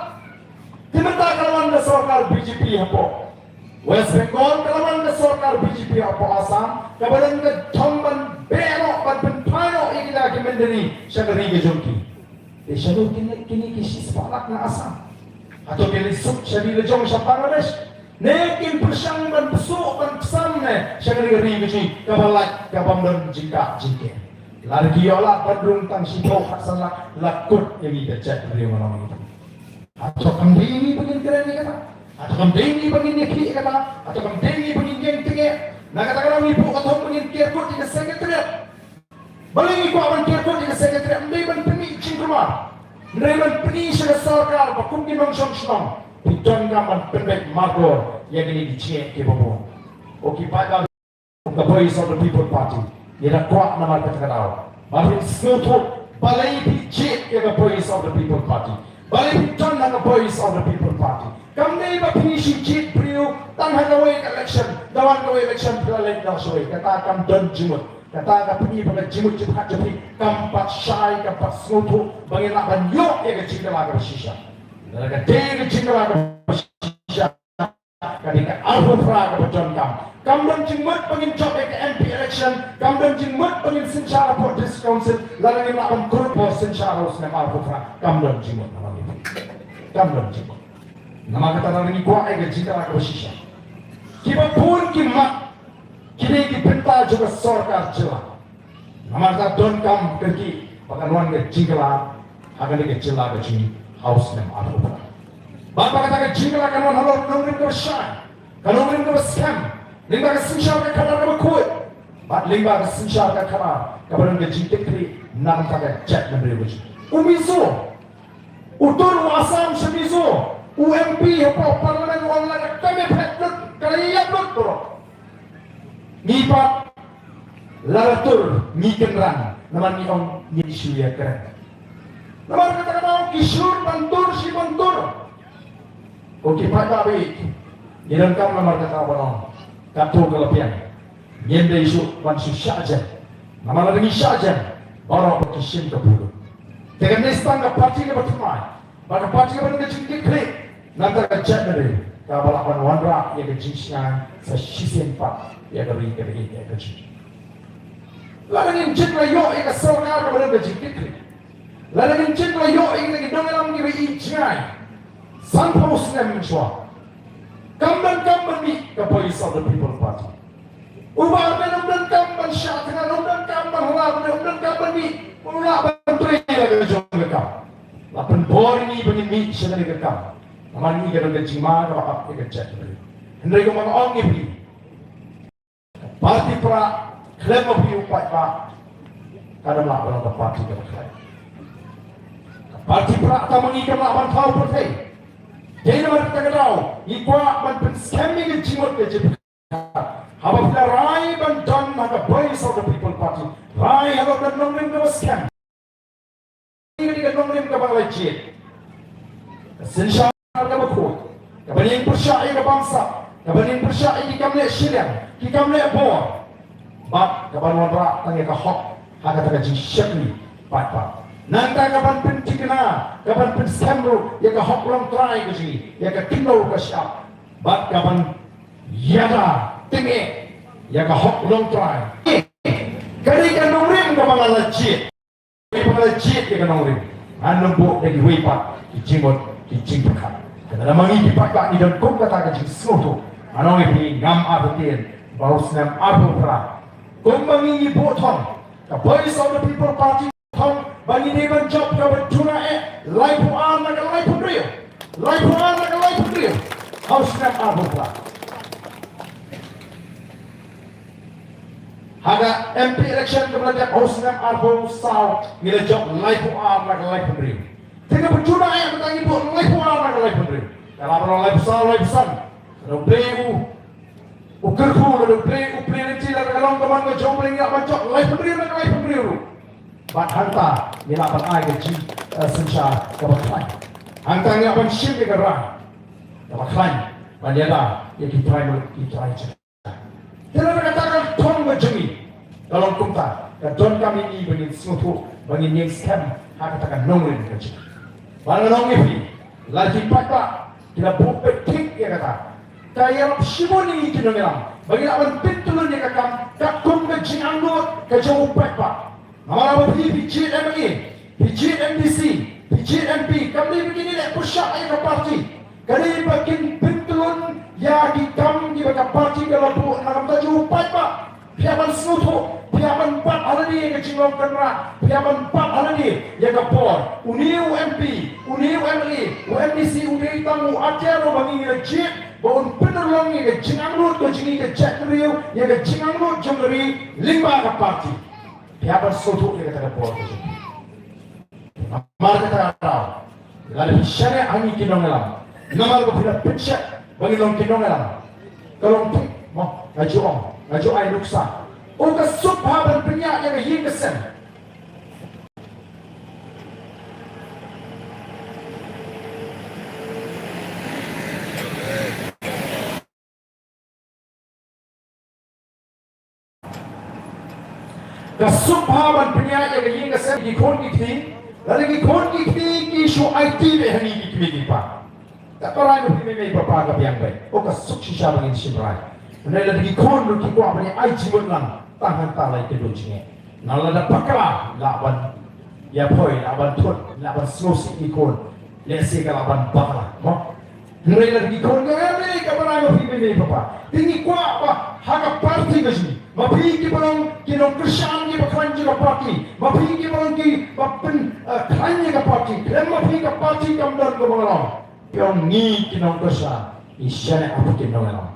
Te mynta ka la wan ka sorkar B J P hapoh West Bengal, ka la wan ka sorkar B J P hapoh Assam, kaba don ka thong ban beh noh ban pynphai noh ïa kita ki mynder ri sha ka ri ka jong ki. Te shano kin leit kine ki shispah lak na Assam? Hato kin leit suk sha ri la jong sha Bangladesh? Ne kin pyrshang ban pyrshah ban pyrshang ne sha ka ri ka jong ki kaba lait kabym don jingkah jingker? Lada ki ïoh lad ban rung tang shiphew khatsan lak, la kut ïa ngi ka jaitbynriew, ngan ong ïa phi. Hato kam dei ngi ba ngin kren ïa kata? Hato kam dei ngi ba ngin ïakhih ïa kata? Hato kam dei ngi ba ngin ïeng tyngeh? Na kata ka daw ngi buh ka thong ba ngin ker kut ïa ka Secretariat. Balei ngi kwah ban ker kut ïa ka Secretariat? Ym dei ban pynmih jingkulmar, hynrei ban pyni sha ka sorkar ba kum ki nongshong shnong phi donkam ban pynbeit mardor ïa kine ki jingeh kiba bun. Ko ki paidbah, ka Voice of the People Party, ngi da kwah namar kata ka daw ba phin sngewthuh balei phi jied ïa ka Voice of the People Party, balei phi don ha ka Voice of the People Party. Kam dei ba phi shu jied briew tang ha kawei ka election, da wan kawei election phi la leit noh shawei. Kata kam don jingmut. Kata ka pyni ba ka jingmut jingpyrkhat jong phi kam pat shai, kam pat sngewthuh ba ngin lah ban ïoh ïa ka jingkylla kaba shisha. Lada ka dei ka jingkylla kaba shisha, ka dei ka arphew phra kaba donkam. Kam don jingmut ba ngin jop ïa ka M P election, kam don jingmut ba ngin synshar hapoh District Council lada ngim lah ban kyrpad synshar ha u snem arphew phra. Kam don jingmut, namar ngi, kam don jingmut. Namar kata lada ngi kwah ïa ka jingkylla kaba shisha, kiba bun ki mad, ki dei ki bynta jong ka sorkar jylla. Namar kata donkam kyrkieh ba kan wan ka jingkylla ha kane ka jylla ka jong ngi ha u snem arphew phra. Bad ba kata ka jingkylla kan wan halor ka nongrim kaba shai, ka nongrim kaba skhem, lyngba ka synshar ka khadar kaba khuid bad lyngba ka synshar ka khadar kaba don ka jingkitkhlieh na ka bynta ka jaitbynriew ka jong ngi. U Mizo, u tur u Assam sha Mizo, u M P hapoh Parliament u ong lada ka kam ïaphet lut ka la ïap lut baroh. Ngi pat lada tur ngi kynran namar ngi ong ngin shu ïakren. Namar kata ka daw ki shur ban tur shi ban tur. Ko ki paidbah, ngi donkam namar kata ban ong katto ka la biang. Ngim dei shuh ban shu shah jem. Namar lada ngi shah jem, baroh ba ki shim ka burom. Te kan dei tang ka party kaba thymmai bad ka party kaba don ka jingkitkhlieh na ka bynta ka jaitbynriew kaba lah ban wanrah ïa ka jingshngaiñ sa shisien pat ïa ka ri kaba ïeit ïa ka jong ngi. Lada ngin jied la ïoh ïa ka sorkar kaba don ka jingkitkhlieh, lada ngin jied la ïoh ïa ki nongïalam kiba ïeit jngai sanphew snem mynshuwa, kam donkam ban mih ka Voice of the People Party. U Bah Ardent um donkam ban shah thngan, um donkam ban hala, um donkam ban mih, um lah ban trei ïa la ka jong ka kam. La pynbor ïa ngi ba ngin mih sha kane ka kam namar ngi ka don ka jingma kaba ap ïa ka jaitbynriew. Hynrei kumba nga ong ïa phi, party pra, khlem ma phi u paidbah, Ka dang lah ban long ka party kaba khlaiñ. Ka party Prah Tang Ma Ngi kam lah ban thaw pyrthei. Dei namar kata ka daw ngi kwah ban pynskhem ïa ka jingmut ka jingpyrkhat. Haba phi la rai ban don ha ka Voice of the People Party, rai halor ka nongrim kaba skhem. Kane ka nongrim kaba la jied. Ka synshar kaba khuid, kaban ïeng pyrshah ïa ka bamsap, kaban ïeng pyrshah ïa ki kam leh shiliang, ki kam leh bor. Bad kaban wanrah tang ïa ka hok ha kata ka jingshakri paidbah. Nangta kaban pynthikna, kaban pynskhem ruh ïa ka hok longtrai ka jong ngi, ïa ka kynnoh ka shyiap. Bad kaban ïada tyngeh ïa ka hok longtrai. Kane ka nongrim kaba nga la jied. Kaba nga la jied ïa ka nongrim, ngan ym buh da kiwei pat ki jingmut ki jingpyrkhat. Te lada ma ngi ki paidbah ngi don kum kata ka jingsngewthuh, ngan ong ïa phi ngam artatien ba u snem arphew phra, kumba ngi ngi buh thong ka Voice of the People Party, thong ba ngi dei ban jop kaba duna eh laiphew ar na ka laiphew hynriew, laiphew ar na ka laiphew hynriew ha u snem arphew phra. Ha ka M P election kaba la dep ha u snem arphew saw ngi la jop laiphew ar na ka laiphew hynriew. Te kaba duna eh mynta ngi buh laiphew ar na ka laiphew hynriew. Ka la ba long laiphew saw, laiphew san, ka dang plie u, u kyrkhu, ka dang plie u, plie lynti, la ka long ka mon ka jong U Blei, ngi la ban jop laiphew hynriew na ka laiphew hynriew ruh. Bad hangta ngi la ban ai ka jing, eh, synshar kaba khlaiñ. Hangta ngi la ban shim ïa ka rai kaba khlaiñ ban ïada ïa ki trai muluk, ki trai jait. Te lada kata ka thong ka jong ngi ka long kumta, ka donkam ïa ngi ba ngin sngewthuh, ba ngin ïeng skhem ha kata ka nongrim ka jong ngi. Ba ngan ong ïa phi, la ki paidbah ki la buh beit thik ïa kata. Ka ïarap shibun ïa ngi ki nongïalam ba ngi lah ban pyntyllun ïa ka kam katkum ka jingangnud ka jong u paidbah. Namar ba phi, phi jied M L A, phi jied M D C, phi jied M P, kam dei ba kin ïaleh pyrshah ïa ka party. Ka dei ba kin pyntyllun ïa ki kam kiba ka party ka la buh na ka bynta jong u paidbah. Phi hap ban sngewthuh, phi hap ban bat ha lade ïa ka jinglong kynrad, phi hap ban bat ha lade ïa ka bor. Une u M P, une u M L A, u M D C u dei tang u atiar uba ngi la jied ba un pynurlong ïa ka jingangnud ka jong ngi ka jaitbynriew, ïa ka jingangnud jong ka ri lyngba ka party. Phi hap ban sngewthuh ïa kata ka por ka jong phi. Namar kata ka daw, lada phi shaniah ha ngi ki nongïalam, namar ba phi la pynshet ba ngi long ki nongïalam, ka long thik mo, nga ju ong, nga ju ai nuksa. O ka suk bha ban pynïaid ïa ka ïing ka sem. Ka suk bha ban pynïaid ïa ka ïing ka sem ki khun ki kti. Lada ki khun ki kti ki shu aiti beit ha ngi ki kmie ki kpa, ka rai ma phi mei mei papa ka biang beit. O ka suk shisha ba ngin shim rai. Hynrei lada ki khun ruh ki kwah ban ïa ai jingmut lang, tang hangta la ïa kynduh jingeh. Nga la da bakla, lah ban ïa poi, lah ban thut, lah ban sngewsih ïa ki khun. Lehse ka lah ban bakla mo. Hynrei la ki khun ka em eh, ka barai ma phi mei mei papa. Te ngi kwah ba ha ka party ka jong ngi, ma phi kiba long ki nongkyrshan kiba khlaiñ jong ka party, ma phi kiba long kiba pyn, eh, khlaiñ ïa ka party, khlem ma phi ka party kam don kaba nga long. Phi ong ngi ki nongkyrshan ngi shaniah ha phi ki nongïalam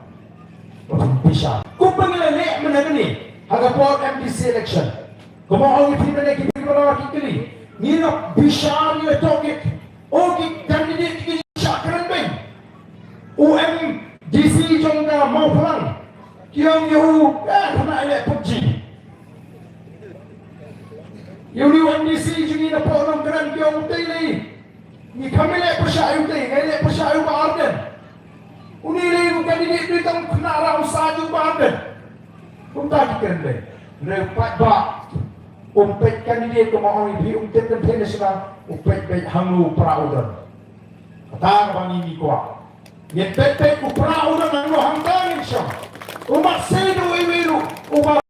ba phin bishar. Kumba ngi la leh mynne kane ha ka por M D C election. Kumba ong ïa phi mynne ki briew ba la ki kylli, ngi la bishar, ngi la tohkit. O ki candidate ki shah kren beiñ. U MDC jong ka Mawphlang, ki ong ïa u, eh, khynnah i leh PUBG. Ïa une u MDC jong ngi na Pohnongkren, ki ong utei lei, ngi kham ïaleh pyrshah ïa utei, nga ïaleh pyrshah ïa u Bah Ardent. Une lei u candidate dei tang khynnah rah u sa jong u Bah Ardent. Kumta ki kren beiñ. Hynrei u paidbah um peit candidate, kumba ong ïa phi, um tip kynthei national, u peit beit hangno u pra u don. Kata kaba ngi ngi kwah. Ngin peit beit u pra u don hangno, hangta ngin shong. U mat sei da uwei uwei ruh uba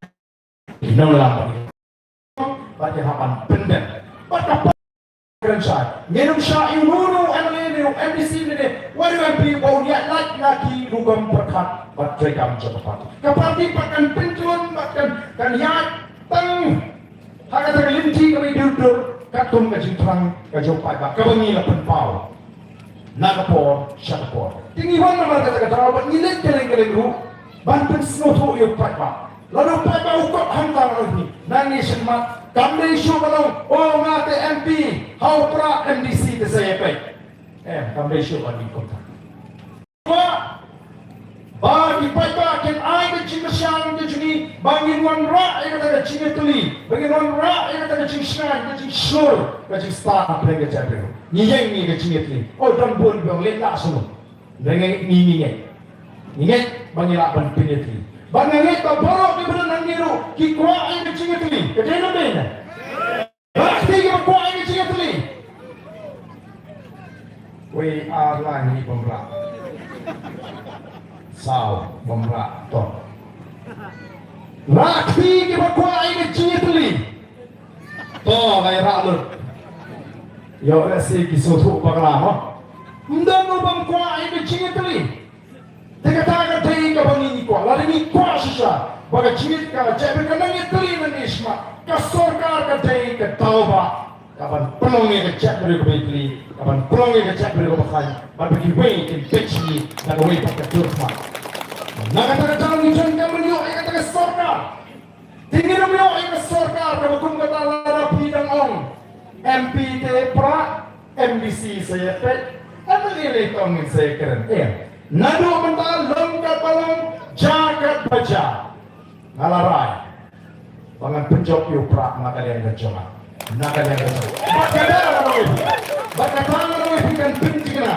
nonglam. Bad ïa hap ban pyndep. Bad ka kren shai. Ngin ym shah ïa uno uno u MLA ne u MDC ne ne, wat u MP ba un ïaid lait na ki rukom pyrkhat bad treikam jong ka party. Ka party pat kan pyntlun bad kan, kan ïaid tang ha kata ka lynti kaba dur dur katkum ka jingthrang ka jong u paidbah kaba ngi la pynpaw na ka por sha ka por. Te ngi wan namar kata ka daw bad ngi leit kylleng kylleng ruh ban pynsngewthuh ïa u paidbah. Lada u paidbah u kot hangta, nga ong ïa phi, nangne shakhmat kam dei shuh ban ong, o, nga te M P ha u Prah, M D C te sa ïa peit. Em, kam dei shuh ban ong kumta. Ba, ba ki paidbah kin ai ka jingkyrshan ka jong ngi, ba ngin wanrah ïa kata ka jingïatylli, ba ngin wanrah ïa kata ka jingshngaiñ, ka jingshlur, ka jingstad hapdeng ka jaitbynriew. Ngi ïeng ïa ka jingïatylli. O, don bun ba ong leit lah shuh. Ngi ngeit, ngi, ngi ngeit. Ngi ngeit ba ngi lah ban pynïatylli. Ba ngi ngeit ba baroh kiba don hangne ruh ki kwah ïa ka jingïatylli. Ka dei ne ym dei ne? Rah kti kiba kwah ïa ka jingïatylli. Wei ar lai ngi bym rah. Saw bym rah to. Rah kti kiba kwah ïa ka jingïatylli. To, ngai rah lut. Ïoh lehse ki sngewthuh bakla mo. Ym don u bym kwah ïa ka jingïatylli. Te kata ka dei kaba ngi ngi kwah. Lada ngi kwah shisha ba ka jingïatylli ka jaitbynriew ka nang ïatylli nangne shakhmat, ka sorkar ka dei ka daw ba ka ban pynlong ïa ka jaitbynriew kaba ïatylli, ka ban pynlong ïa ka jaitbynriew kaba khlaiñ, bad ba kiwei kin peit sha ngi da kawei pat ka dur khmat. Na kata ka daw ngi jan kam ban ïoh ïa kata ka sorkar. Te ngin ym ïoh ïa ka sorkar kaba kum kata lada phi dang ong M P te Prah, M D C sa ïa peit, M L A lei tang ngin sa ïa kren. Eh, naduh mynta long katba long, jia katba jia. Nga la rai ba ngan pynjop ïa u Prah na ka liang ka jong nga. Na ka liang ka jong nga. Bad kata nga ong ïa phi. Bad kata nga ong ïa phi, kan pynthikna.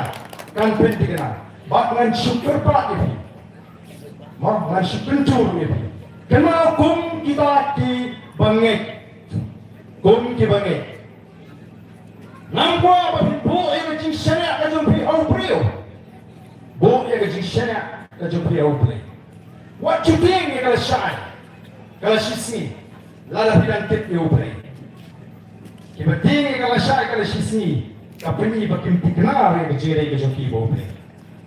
Kan pynthikna. Bad ngan shu kyrpad ïa phi. Mo, ngan shu pynjur ïa phi. Kynmaw kum kita kiba ngeit. Kum kiba ngeit. Ngam kwah ba phin buh ïa ka jingshaniah ka jong phi ha u briew. Buh ïa ka jingshaniah ka jong phi ha u Blei. Wat ju tieng ïa ka lashai ka lashisngi lada phi dang tip ïa u Blei. Kiba tieng ïa ka lashai ka lashisngi, ka pyni ba kim thikna ïa ka jingïadei ka jong ki bad u Blei.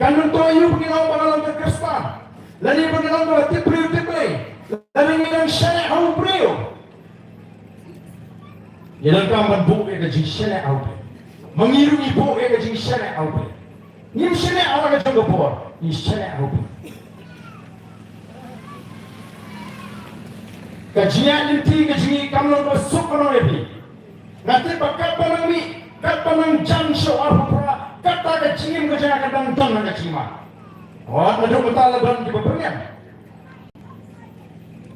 Kan myntoi ïa u ba ngi ong ba nga long ka Khristan, lane ba ngi ong ba nga tip briew tip Blei, lane ngi dang shaniah ha u briew. Ngi donkam ban buh ïa ka jingshaniah ha u Blei. Ma ngi ruh ngi buh ïa ka jingshaniah ha u Blei. Ngim shaniah ha la ka jong ka por, ngi shaniah ha u Blei. Ka jingïaid lynti ka jong ngi kam long kaba suk, ka long ïa phi. Nga tip ba katba nang mih, katba nang jan sha u arphew phra, kata ka jingim ka jong nga ka dang don ha ka jingma. Wat naduh mynta la don kiba pyrngiam.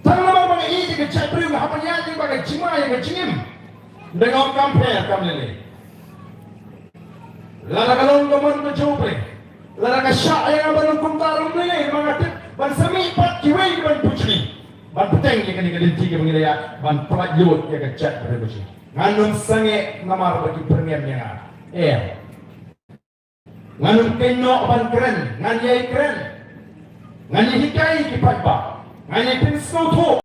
Tang namar ba nga ïeit ïa ka jaitbynriew nga hap ban ïaid lyngba ka jingma ïa ka jingim. Ym dei nga ong kam pher kam lei lei. Lada ka long ka mon ka jong u Blei, lada ka shah ïa nga ban long kumta ruh ym lei lei, namar nga tip ban sa mih pat kiwei kiban pynjri, ban bteng ïa kane ka lynti kaba ngi la ïaid, ban pyllait lut ïa ka jaitbynriew ka jong ngi. Ngan ym sangeh namar ba ki pyrngiam ïa nga. Eh. Ngan ym kynnoh noh ban kren, ngan ïai kren. Ngan ïai hikai ïa ki paidbah. Ngan ïai pynsngewthuh.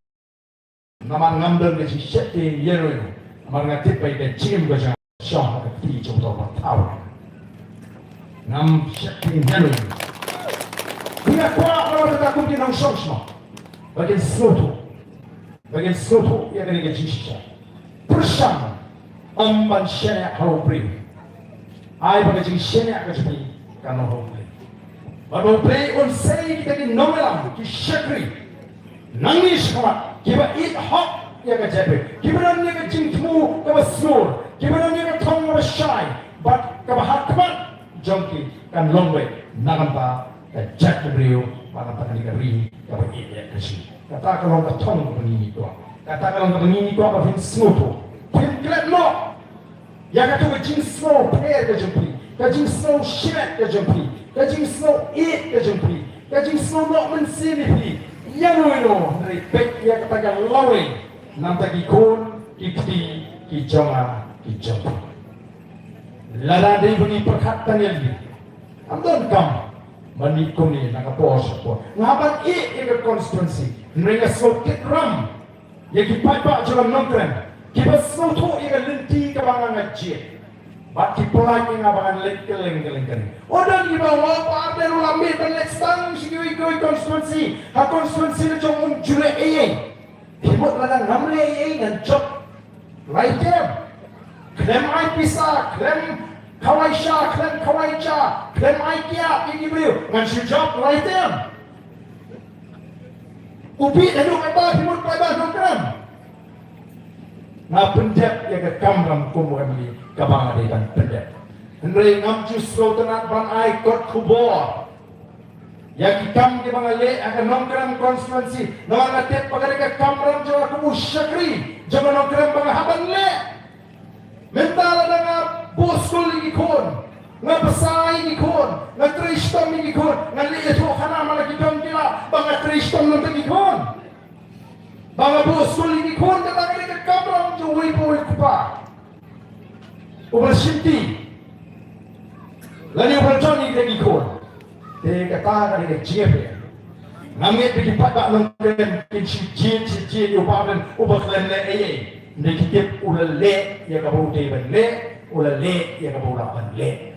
Namar ngam don ka jingsheptieng ïano ïano. Namar nga tip ba ïa ka jingim ka jong nga shong ha ka kti jong uta uba thaw. Ngam sheptieng ïano ïano. Nga kwah ba kata kum ki nongshong shnong ba kin sngewthuh. Ba ngin sngewthuh ïa kane ka jingshisha. Pyrshang ym ban shaniah ha u briew. Ai ba ka jingshaniah ka jong phi kan long ha u Blei. Bad ba u Blei un sei kita ki nongïalam, ki shakri nangne shakhmat, kiba ïeit hok ïa ka jaitbynriew, kiba don ïa ka jingthmu kaba sngur, kiba don ïa ka thong kaba shai, bad kaba ha khmat jong ki kan long beit na ka bynta ka jaitbynriew, bad na ka bynta kane ka ri kaba ïeit ïa ka shi. Kata ka long ka thong kaba ngi ngi kwah. Kata ka long kaba ngi ngi kwah ba phin sngewthuh. Phin klet noh ïa kato ka jingsngew pher ka jong phi, ka jingsngew shimet ka jong phi, ka jingsngew ïeit ka jong phi, ka jingsngew noh mynsiem ïa phi. Ïano ïano, hynrei peit ïa kata ka lawei na ka bynta ki khun ki kti ki jong nga ki jong phi. Lada dei ba ngi pyrkhat tang ïa lade, ym don kam ban mih kumne na ka por sha ka por. Nga ban ïeh ïa ka constituency, hynrei nga sngewkit ram ïa ki paidbah jong nga nongkren kiba sngewthuh ïa ka lynti kaba nga nga jied. Bad ki pyllait ïa nga ba ngan leit kylleng kylleng kylleng. Ym don kiba ong ba Ardent u la mih ban leit sdang sha kiwei kiwei constituency, ha constituency la jong um ju leh ei ei. Phi mut lada ngam leh ei ei ngan jop lai term. Khlem ai pisa, khlem khawai sha, khlem khawai ja, khlem ai kiad ïa ki briew, ngan shu jop lai term. U bit haduh kata phi mut paidbah Nongkrem. Nga pyndep ïa ka kamram kum u M L A kaba nga dei ban pyndep. Hynrei ngam ju sngewtynnat ban ai kot khubor ïa ki kam kiba nga leh ha ka Nongkrem constituency. Namar nga tip ba ka dei ka kamram jong nga kum u shakri jong ka Nongkrem ba nga hap ban leh. Mynta lada nga buh skul ïa ki khun, nga bsa ïa ki khun, nga trei shitom ïa ki khun, nga leh ïathuh khana man la ki dong ki lah ba nga trei shitom nangta ki khun. Ba nga buh skul ïa ki khun, kata ka dei ka kamram jong uwei pa uwei u kpa uba shimti lane uba jot ïa ki khun. Te kata ka dei ka jingeh. Ngam ngeit ba ki paidbah Nongkrem kin shu jin shu jin ïa u Bah Ardent uba khlem leh ei ei. Hynrei ki tip u la leh ïa kaba u dei ban leh, u la leh ïa kaba u lah ban leh.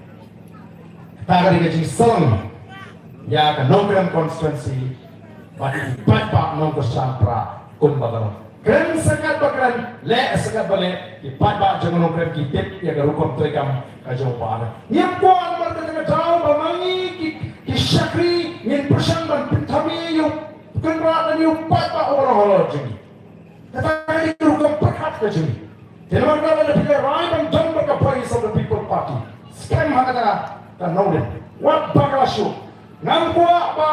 Kata ka dei ka jingsalang ïa ka Nongkrem constituency bad ki paidbah Nongkyrshan Prah kumba ka long. Kren sa katba kren, leh sa katba leh, ki paidbah jong ka Nongkrem ki tip ïa ka rukom treikam ka jong u Bah Ardent. Ngim kwah namar kata ka daw ba ma ngi ki, ki shakri ngin pyrshang ban pynthame ïa u Kynrad lane ïa u paidbah uba long halor jong ngi. Kata ka dei ka rukom pyrkhat ka jong ngi. Te namar kata lada phi la rai ban don bad ka Voice of the People Party, skhem ha kata ka nongrim. Wat bakla shuh. Ngam kwah ba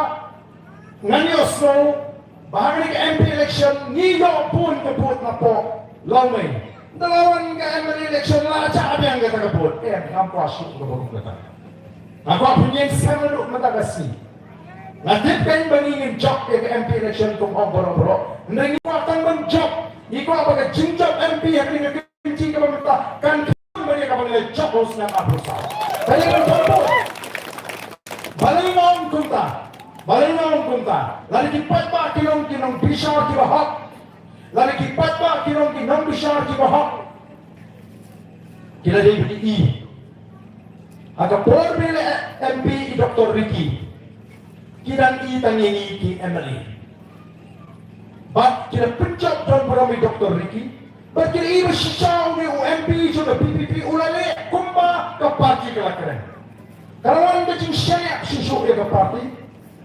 ngan ïohsngew ba ha kane ka M P election ngi ïoh bun ka vote napoh Lawmei. Hynda la wan ka M L A election la jah biang kata ka vote. Em, ngam kwah shuh kaba kum kata. Nga kwah pynïeng skhem naduh mynta ka sngi. Nga tip kein ba ngi ngin jop ïa ka M P election kum ong baroh baroh. Hynrei ngi kwah tang ban jop. Ngi kwah ba ka jingjop M P ha kane ka kynti kaba mynta kan kham ban ïa kaba ngi la jop ha u snem arphew saw. Ka dei ban pynbor. Balei nga ong kumta? Balei nga ong kumta? Lada ki paidbah ki long ki nongbishar kiba hok, lada ki paidbah ki long ki nongbishar kiba hok, ki la dei ban ïohi. Ha ka por ba la M P i Doctor Ricky, ki dang ïohi tang ïa ngi ki M L A. Bad ki la pynjop don burom i Doctor Ricky. Bad ki la ïohi ba shisha une u M P jong ka V P P u la leh kumba ka party ka la kren. Ka la wan ka jingshaniah shuh shuh ïa ka party.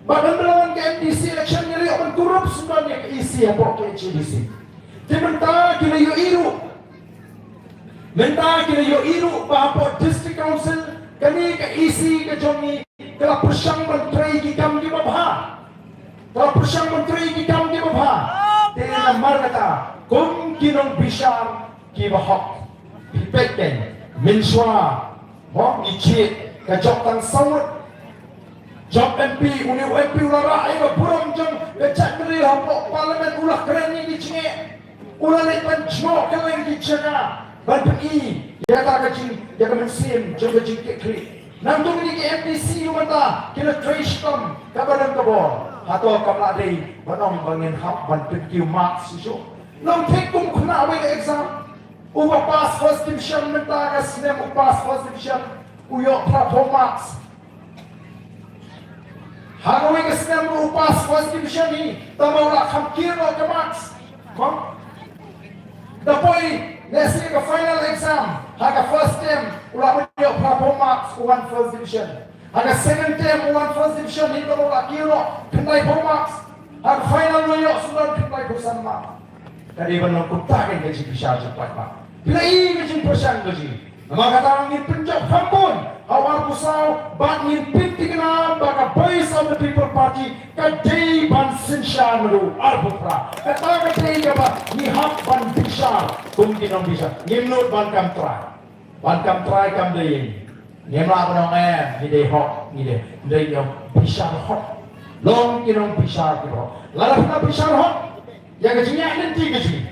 Bad hynda la wan ka M D C election ngi la ïoh ban kurup sngewbha ïa ka E C hapoh K H A D C. Te mynta ki la ïohi ruh. Mynta ki la ïohi ruh ba hapoh District Council kane ka E C ka jong ngi ka la pyrshang ban trei ki kam kiba bha. Ka la pyrshang ban trei ki kam kiba bha. Te namar kata kum ki nongbishar kiba hok, phi peit kein, mynshuwa mo ngi jied ka jop tang saw ngut. Jop M P, une u M P u la rah ïa ka burom jong ka jaitbynriew hapoh Parliament, u la kren ïa ki jingeh. U la leit ban jngoh kylleng ki jaka ban pyni ïa kata ka jing, ïa ka mynsiem jong ka jingkitkhlieh. Nangta kine ki M D C u mynta ki la trei shitom kaba don ka bor. Hato kam lah dei ban ong ba ngin hap ban pynkiew marks shuh shuh? Long thik kum khynnah wei ka exam. Uba pass first division mynta ka snem u pass first division u ïoh phra phew marks. Ha kawei ka snem ruh u pass first division hi, tangba u la kham kiew noh ka marks. Mo? Da poi lehse ka final exam ha ka first term u la ïoh phra phew marks u wan first division. Ha ka second term u wan first division hi, tangba u la kiew noh khyndai phew marks. Ha ka final u la ïoh shuh khyndai phew san marks. Ka dei ban long kumta kein ka jingbishar jong u paidbah. Phi la i ka jingpyrshang ka jong ngi. Namar kata ngin pynjop kham bun ha u arphew saw bad ngin pynthikna ba ka Voice of the People Party ka dei ban synshar naduh arphew phra. Kata ka dei kaba ngi hap ban bishar kum ki nongbishar. Ngim nud ban kam trai. Ban kam trai kam dei ïa ngi. Ngim lah ban ong em ngi dei hok, ngi dei, dei ngi bishar hok. Long ki nongbishar kiba hok. Lada phi la bishar hok ïa ka jingïaid lynti ka jong ngi,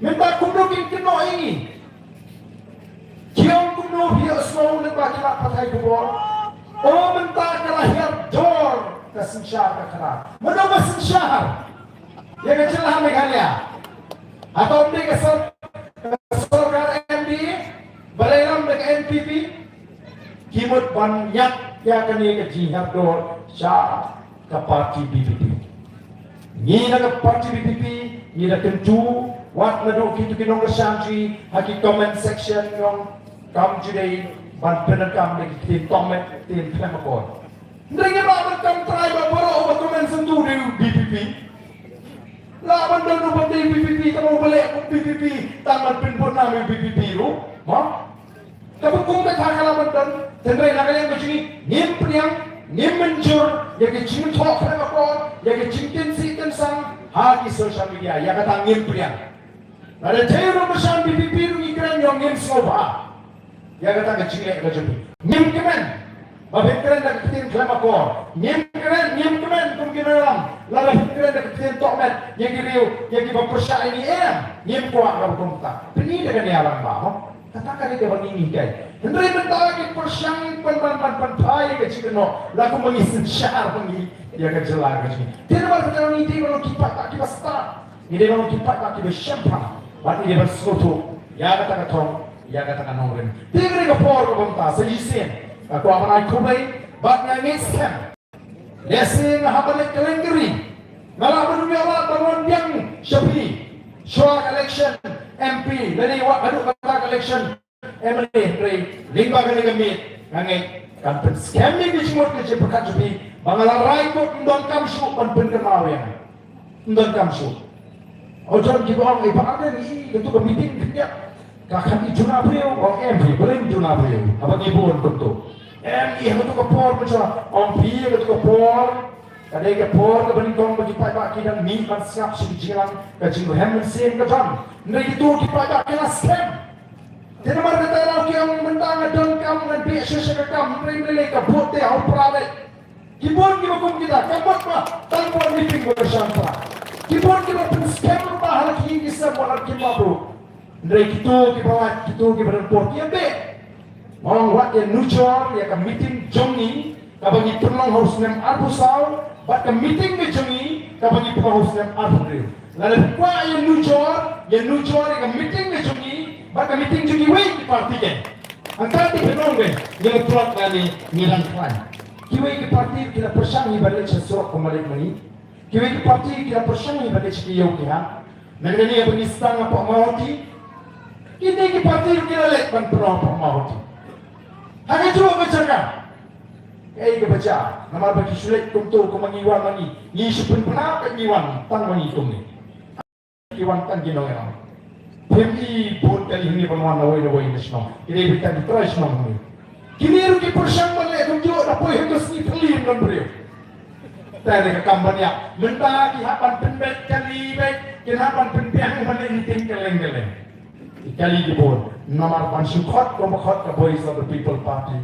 mynta kumno kin kynnoh ïa ngi? Ki ong kumno phi ïohsngew lyngba ki lad pathai khubor? O, mynta ka la hiar dor ka synshar ka khadar. Mano ba synshar ïa ka jylla Meghalaya? Hato ym dei ka sor-, ka sorkar M D A ba la ïalam da ka N P P? Ki mut ban ïap ïa kane ka jinghiar dor sha ka party V P P. Ngi na ka party V P P ngi da kyntu, wat naduh kito ki nongkyrshan jong ngi ha ki comment section ngi ong kam ju dei ban pyndonkam da ki ktien tong met, ktien khlem akor. Hynrei ngim lah ban kam trai ba baroh uba comment syntu u dei u V P P. Lah ban don u ba dei VPP, tang u ba leh kum VPP, tang ban pynbun nam ïa VPP ruh. Mo? Kaba kum kata ka lah ban don, hynrei na ka liang ka jong ngi, ngim pdiang, ngim mynjur ïa ki jingthoh khlem akor, ïa ki jingkynsih kynsang ha ki social media, ïa kata ngim pdiang. Lada dei ruh ba shan VPP ruh ngi kren, ïa ngim sngewbha. Ïa kata ka jingleh ka jong phi. Ngim kmen ba phin kren da ka ktien khlem akor. Ngim kren, ngim kmen kum ki nongïalam. Lada phin kren da ka ktien tohmet ïa ki riew, ïa kiba pyrshah ïa ngi, em. Ngim kwah kaba kumta. Pyni da kane arang ba, ho. Kata ka dei kaba ngi ngi kai. Hynrei mynta ki pyrshang ban ban ban ban phai ka jingkynnoh. La kumba ngi synshar ba ngi ïa ka jylla ka jong ngi. Te namar kata ngi dei ban long ki paidbah kiba stad. Ngi dei ban long ki paidbah kiba shemphang. Bad ngi dei ban sngewthuh ïa kata ka thong, ïa kata ka nongrim. Te ka dei ka por kaba mynta sa shisien. Nga kwah ban ai khublei bad nga ngeit skhem. Lehse nga hap ban leit kylleng ka ri. Nga lah ban ïoh lad ban wan biang sha phi shuwa ka election MP lane wat haduh kata ka election MLA, hynrei lyngba kane ka miet nga ngeit kan pynskhem ïa ka jingmut ka jingpyrkhat jong phi ba nga la rai kut, ym donkam shuh ban pynkynmaw ïa nga. Ym donkam shuh. Ym don kiba ong, "Ei, ba ardent, i, kato ka meeting khyndiat ka kham i juna briew." Ong, "Em phi, balei juna briew? Haba ngi bun kumto." Em, i, kato ka por mynta, ong phi, kato ka por ka dei ka por kaba nyngkong ba ki paidbah ki dang mih ban sngap sha ki jingïalang, ka jingrhem mynsiem ka don. Hynrei kito ki paidbah ki la skhem. Te namar kata, la ki ong, mynta nga donkam, ngan beh shuh sha ka kam, hynrei mynta ka vote te ha u Prah leh. Ki bun kiba kum kita, ka mut ba tang bun meeting ba sha u Prah. Ki bun kiba pynskhem ruh ba ha la ki ïing ki sem, wat la ki map ruh. Hynrei kito kiba lait, kito kiba don por, ki ïa beh. Nga ong, wat ïa nujor ïa ka meeting jong ngi kaba ngi pynlong ha u snem arphew saw, bad ka meeting ka jong ngi kaba ngi pynlong ha u snem arphew hynriew. Lada phi kwah ïa nujor, ïa nujor ïa ka meeting ka jong ngi bad ka meeting jong kiwei ki party, kan. Hangta te phi ong, "Ngi la tlot lane ngi dang khlaiñ." Kiwei ki party ki la pyrshang hi ban leit sha surok kumba leit ma ngi. Kiwei ki party ki la pyrshang hi ban leit sha ki ïew ki hat. Mynta kane ba ngi sdang hapoh Mawhati, kine ki party ruh ki la leit ban pynlong hapoh Mawhati. Ha kajuh ka jaka. Kaei kaba jia? Namar ba ki shu leit kumto, kumba ngi wan ma ngi, ngi shu pynbna ba ngi wan tang ma ngi kumne. Ki wan tang ki nongïalam. Phim i bun kali hangne ban wan na wei na wei na shnong. Ki dei beit tang ki trai shnong hangne. Kine ruh ki pyrshang ban leh kumjuh, da poi ha ka sngi phylliew ym don briew. Te dei ka kam ban ïap. Mynta ki hap ban pynbeit kali beit, ki hap ban pynbiang ban leh meeting kylleng kylleng. Ki kali ki bun. Namar ban shu khot kumba khot ka Voice of the People Party.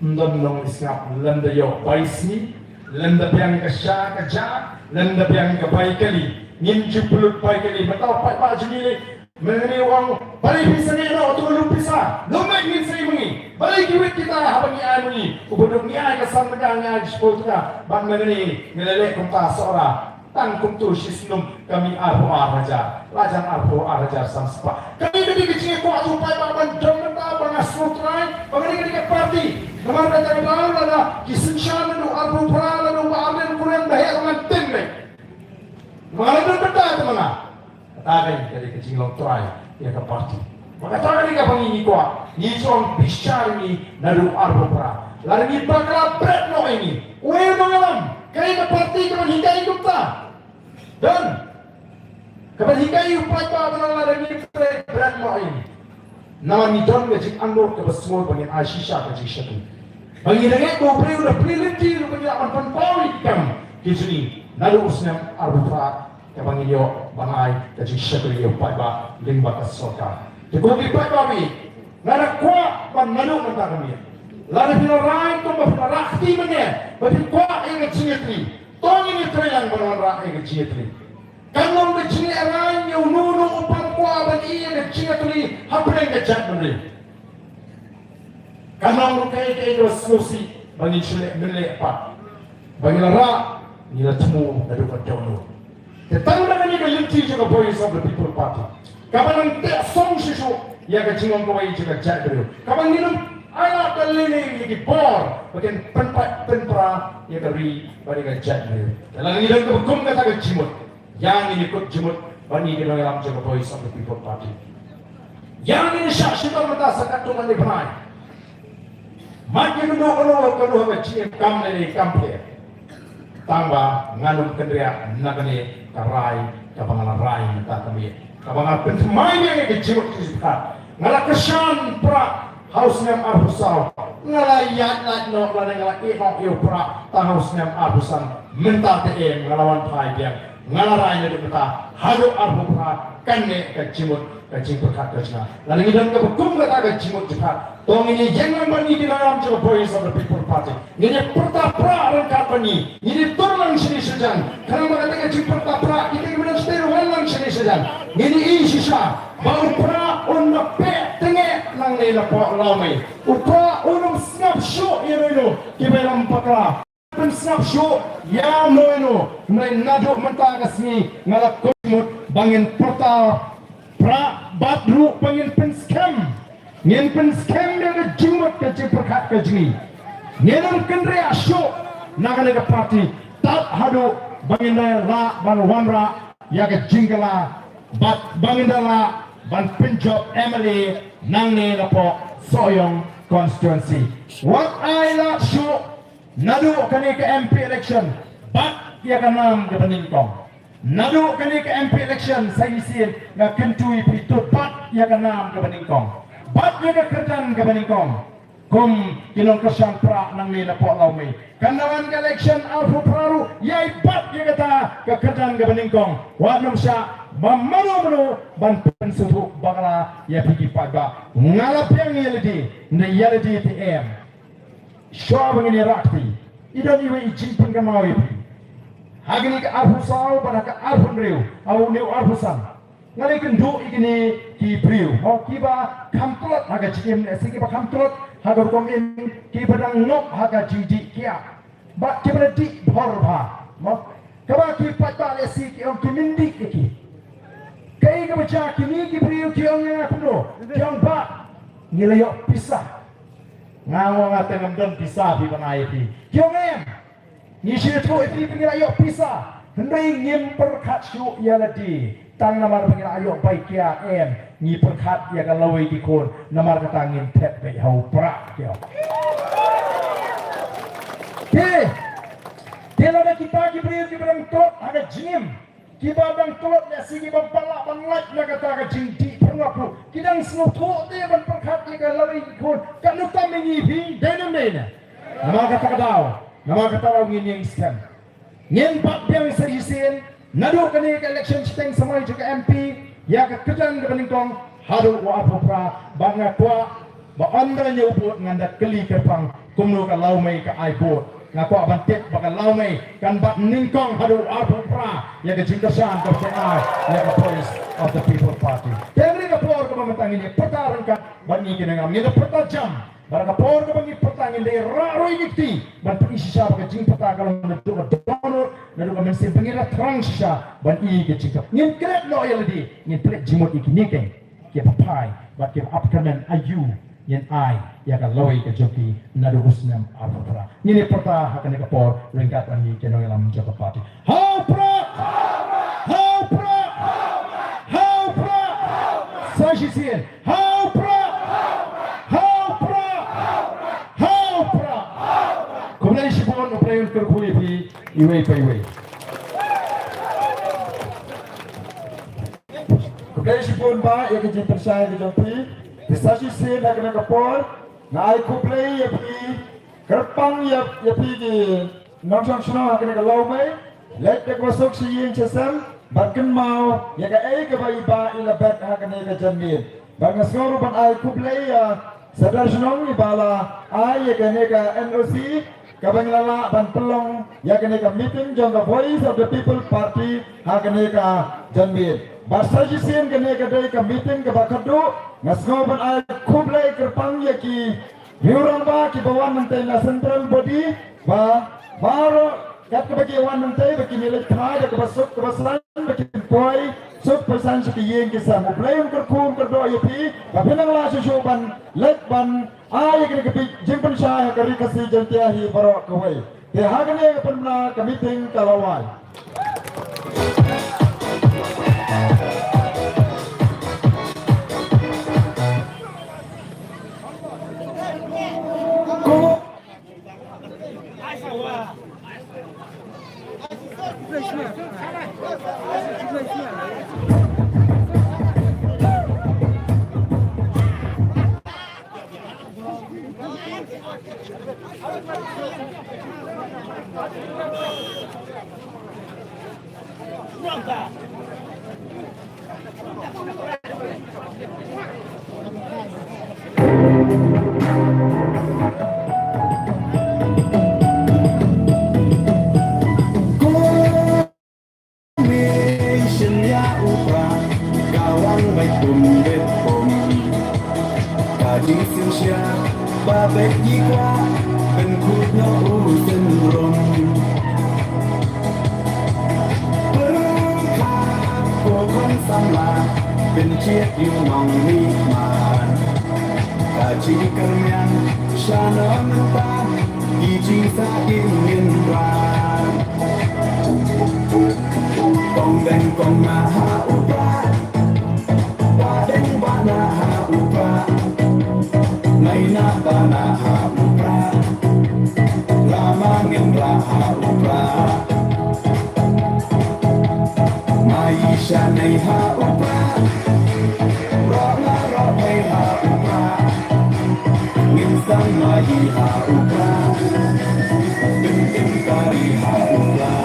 Ym don nongïasngap, lymda ïoh bai sngi, lymda biang ka sha ka ja, lymda biang ka bai kali. Ngin ju pynlut bai kali, mynta u paidbah jong ngi, mynta u ong, balei phi sangeh noh ïa uto u lum pisa? Lum beit ngin sangeh ma ngi. Balei ki wit kita haba ngi ai ma ngi? U ba duk ngi ai ka san tyngka, ngi ai ka shiphew tyngka. Bad mynta ngi la leh kumta Sohra. Tang kumto shi snem ka mih arphew ar hajar, la jan arphew ar hajar san spah. Kane ka dei ka jingkwah jong u paidbah ban don mynta ba nga sngewthuh ba kane ka dei ka party. Namar kata ka daw lada ki synshar naduh arphew phra, lada u Bah Ardent Khuriang da heh ba ngan tim beit. Namar lada don mynta te ma nga. Kata ka dei ka jinglong trai ïa ka party. Ba kata ka dei kaba ngi kwah, ngi shu bishar ngi naduh arphew phra. Lada ngi bakla bret noh ïa ngi. Uei u nongïalam, kaei ka party kaban hikai kumta? Don. Kaban hikai u paidbah ba nang lada ngi bret, bret noh ïa ngi. Namar ngi don ka jingangnud kaba sngewbha ba ngin ai shisha ka jingshakri. Ba ngi da ngeit ba u briew u da plie lynti ruh ba ngi lah ban pynpaw ïa ki kam ki jong ngi naduh u snem arphew phra. Kaba ngi ïoh ban ai ka jingshakri ïa u paidbah lyngba ka sorkar. Te ko ki paidbah, nga da kwah ban naduh mynta ka miet, lada phi la rai kumba phi la rah kti mynne ba phi kwah ïa ka jingïatylli, to ngin ïatreilang ban wanrah ïa ka jingïatylli. Kan long ka jingïarai ïa uno uno uba kwah ban ïa ka jingïatylli hapdeng ka jaitbynriew. Kan long ruh kaei kaei kaba sngewsih ba ngin shu leh mynleh pat. Ba ngi la rah, ngi la thmu naduh ka dohnud. Te tang da kane ka lynti jong ka Voice of the People Party, kaba nang teh song shuh shuh ïa ka jinglong kawei jong ka jaitbynriew, kaba ngin ym ailad da lei lei ïa ki bor ba kin pynpait pynpra ïa ka ri bad ïa ka jaitbynriew. Te lada ngi don kaba kum kata ka jingmut, ïa ngin ïa kut jingmut bad ngi ki nongïalam jong ka Voice of the People Party. Ïa ngin ïa shah shitom mynta sa katto katne bnai. Mat ïa kano kano kano ka jingim kam lane kam pher. Tang ba ngan ym kynriah na kane ka rai kaba nga la rai mynta ka miet, kaba nga pynthymmai ïa ka jingmut ka jingpyrkhat. Nga la kyrshan prah ha u snem arphew saw. Nga la ïaid lait noh lane nga la ïeh noh ïa u prah tang ha u snem arphew san. Mynta te em nga la wan phai biang. Nga la rai naduh mynta haduh arphew phra kan neh ka jingmut ka jingpyrkhat ka jong nga. Lada ngi don kaba kum kata ka jingmut jingpyrkhat, to ngin ïeng lang bad ngi ki nongïalam jong ka Voice of the People Party. Ngin ïa pyrta prah ryngkat bad ngi. Ngin ïa tur lang shane shajan. Khnang ba kata ka jingpyrta prah kita kiba don shatei ruh wan lang shane shajan. Ngin ïa i shisha ba u prah un da peh tyngeh nangne napoh lawmei. U prah un ym sngap shuh ïa no ïa no kiba ïalam bakla. Pynsngap shuh ïa no ïa no. Hynrei naduh mynta ka sngi nga la kut mut ba ngin pyrta prah bad ruh ba ngin pynskhem. Ngin pynskhem ïa ka jingmut ka jingpyrkhat ka jong ngi. Ngin ym kynriah shuh na kane ka party tad haduh ba ngin da lah ban wanrah ïa ka jingkylla bad ba ngin da lah ban pynjop M L A nangne napoh Sohiong constituency. Wat ai lad shuh naduh kane ka M P election bad ïa ka nam kaba nyngkong. Naduh kane ka M P election sa shisien nga kyntu ïa phi to bad ïa ka nam kaba nyngkong bad ïa ka kyrdan kaba nyngkong. Kum ki nongkyrshan prah nangne napoh lawmei, kan da wan ka election arphew phra ruh ïai bat ïa kata ka kyrdan kaba nyngkong. Wat nym shah ba mano mano ban pynsngewthuh bakla ïa phi ki paidbah. Nga la biang ïa lade, hynrei ïa lade te em. Shuwa ba ngin ïarah kti, i don iwei i jingpynkynmaw ïa phi. Ha kane ka arphew saw bad ha ka arphew hynriew, ha une u arphew san. Nga la ïakynduh ïa kine ki briew, mo, kiba kham tlot ha ka jingim, lehse kiba kham tlot ha ka rukom im, kiba dang ngop ha ka jingdih kiad. Bad kiba la dih bhor bha, mo. Kaba ki paidbah lehse ki ong ki myndih ïa ki. Kaei kaba jia, kine ki briew ki ong ïa nga kumno? Ki ong, "Bah, ngi la ïoh pisa." Nga ong, "Nga te ngam don pisa phi ban ai ïa phi." Ki ong, "Em, ngi shu ïathuh ïa phi ba ngi la ïoh pisa, hynrei ngim pyrkhat shuh ïa lade. Tang namar ba ngi la ïoh bai kiad, em, ngi pyrkhat ïa ka lawei ki khun, namar kata ngin thet beit ha u prah," ki ong. Te, te lada kita ki briew kiba dang tlot ha ka jingim, kiba dang tlot, lehse kiba lah ban lait na kata ka jingdih pyrngap ruh, ki dang sngewthuh te ban pyrkhat ïa ka lawei ki khun, katno tam ïa ngi phi, dei ne em dei ne? Namar kata ka daw, namar kata ka daw ngin ïeng skhem. Ngin bat biang sa shisien, naduh kane ka election shiteng samoi jong ka M P, ïa ka kyrdan kaba nyngkong, haduh u arphew phra, bad nga kwah ba ynda ñiew vote ngan da kylli kyrpang kumno ka lawmei ka ai vote. Nga kwah ban tip ba ka lawmei kan bat nyngkong haduh u arphew phra ïa ka jingkyrshan kaba pynai ïa ka Voice of the People Party. Te ha kane ka por kaba mynta ngin ïa pyrta ryngkat bad ngi ki nongïalam, ngin ïa pyrta jam. Bad ha ka por kaba ngi pyrta ngin da rah ruh ïa ki kti ban pyni shisha ba ka jingpyrta ka long naduh ka dohnud, naduh ka mynsiem, ba ngin da thrang shisha ban i ka jingkyrpang. Ngin klet noh ïa lade, ngin pynleit jingmut ïa kine keiñ kiba phai bad kiba ap kyrmen aïu ngin ai ïa ka lawei ka jong ki naduh u snem arphew phra. Ngin ïa pyrta ha kane ka por ryngkat bad ngi ki nongïalam jong ka party. Ha u prah! Ha u prah! Ha u prah! Sa shisien. Ha u prah! Ha u prah! Ha u prah! Khublei shibun, U Blei un kyrkhu ïa phi iwei pa iwei. Khublei shibun bah ïa ka jingpynshai ka jong phi. Te sa shisien ha kane ka por nga ai khublei ïa phi, kyrpang ïa, ïa phi ki nongshong shnong ha kane ka lawmei, leit da kaba suk sha ïing sha sem bad kynmaw ïa kaei kaba i bah i la bet ha kane ka janmiet. Bad nga sngew ruh ban ai khublei ïa Sordar Shnong i ba la ai ïa kane ka N O C kaba ngi la lah ban pynlong ïa kane ka meeting jong ka Voice of the People Party ha kane ka janmiet. Bad sa shisien kane ka dei ka meeting kaba khatduh. Nga sngew ban ai khublei kyrpang ïa ki riew rangbah kiba wan nangtei na central body, ba baroh kat kaba ki wan nangtei ba kin ïaleit phai da kaba suk kaba saiñ, ba kin poi suk poi saiñ sha ki ïing ki sem. U Blei un kyrkhu un kyrdoh ïa phi ba phin nang lah shuh shuh ban leit ban ai ïa kane ka jingpynshai ha ka Ri Khasi Jaiñtia hi baroh kawei. Te ha kane ka pynbna ka meeting ka la wai. jingsynshar ba beit ngi kwah ban kut noh u synrum. Pyrkhat ko khun samla, pynjied ïa u nongmihman. Ka jingkyrmen sha nongmihman, i jingsakhih ngin rah. Kong deng kong nah ha u Prah, Bah deng bah nah ha u Prah, nai nah bah nah ha u Prah, lama ngin rah ha u Prah. Ma i shanei ha u Prah, roh la roh hei ha u Prah, ngin sdang ma i ha u Prah, ngin im kari ha u Prah.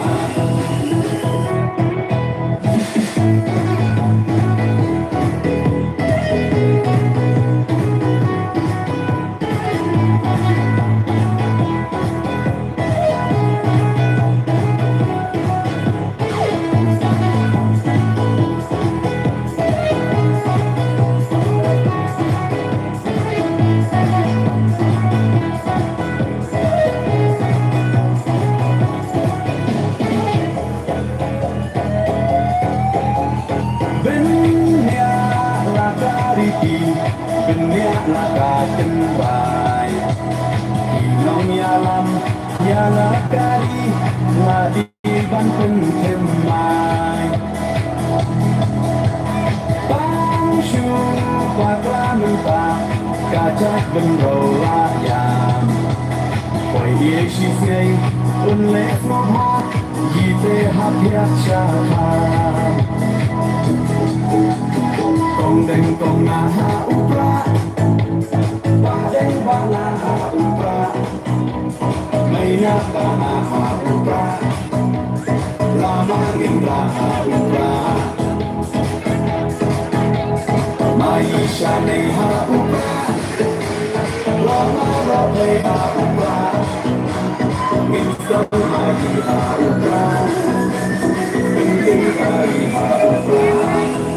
Bniah la ka riti, bniah la ka tynrai. Ki nongïalam ïa la ka ri, la dei ban pynthymmai. Tang shu bakla mynta, ka jaitbynriew la ïam. Poi ïa shisnei un leh sngewbha, ïa te hap ïa sha kha. Kong deng kong nah ha u Prah, bah deng bah nah ha u Prah, nai nah bah nah ha u Prah, lama ngin rah ha u Prah. Ma i shanei ha u Prah, lama roh hei ha u Prah, ngin sdang ma i ha u Prah, ngin im kari ha u Prah.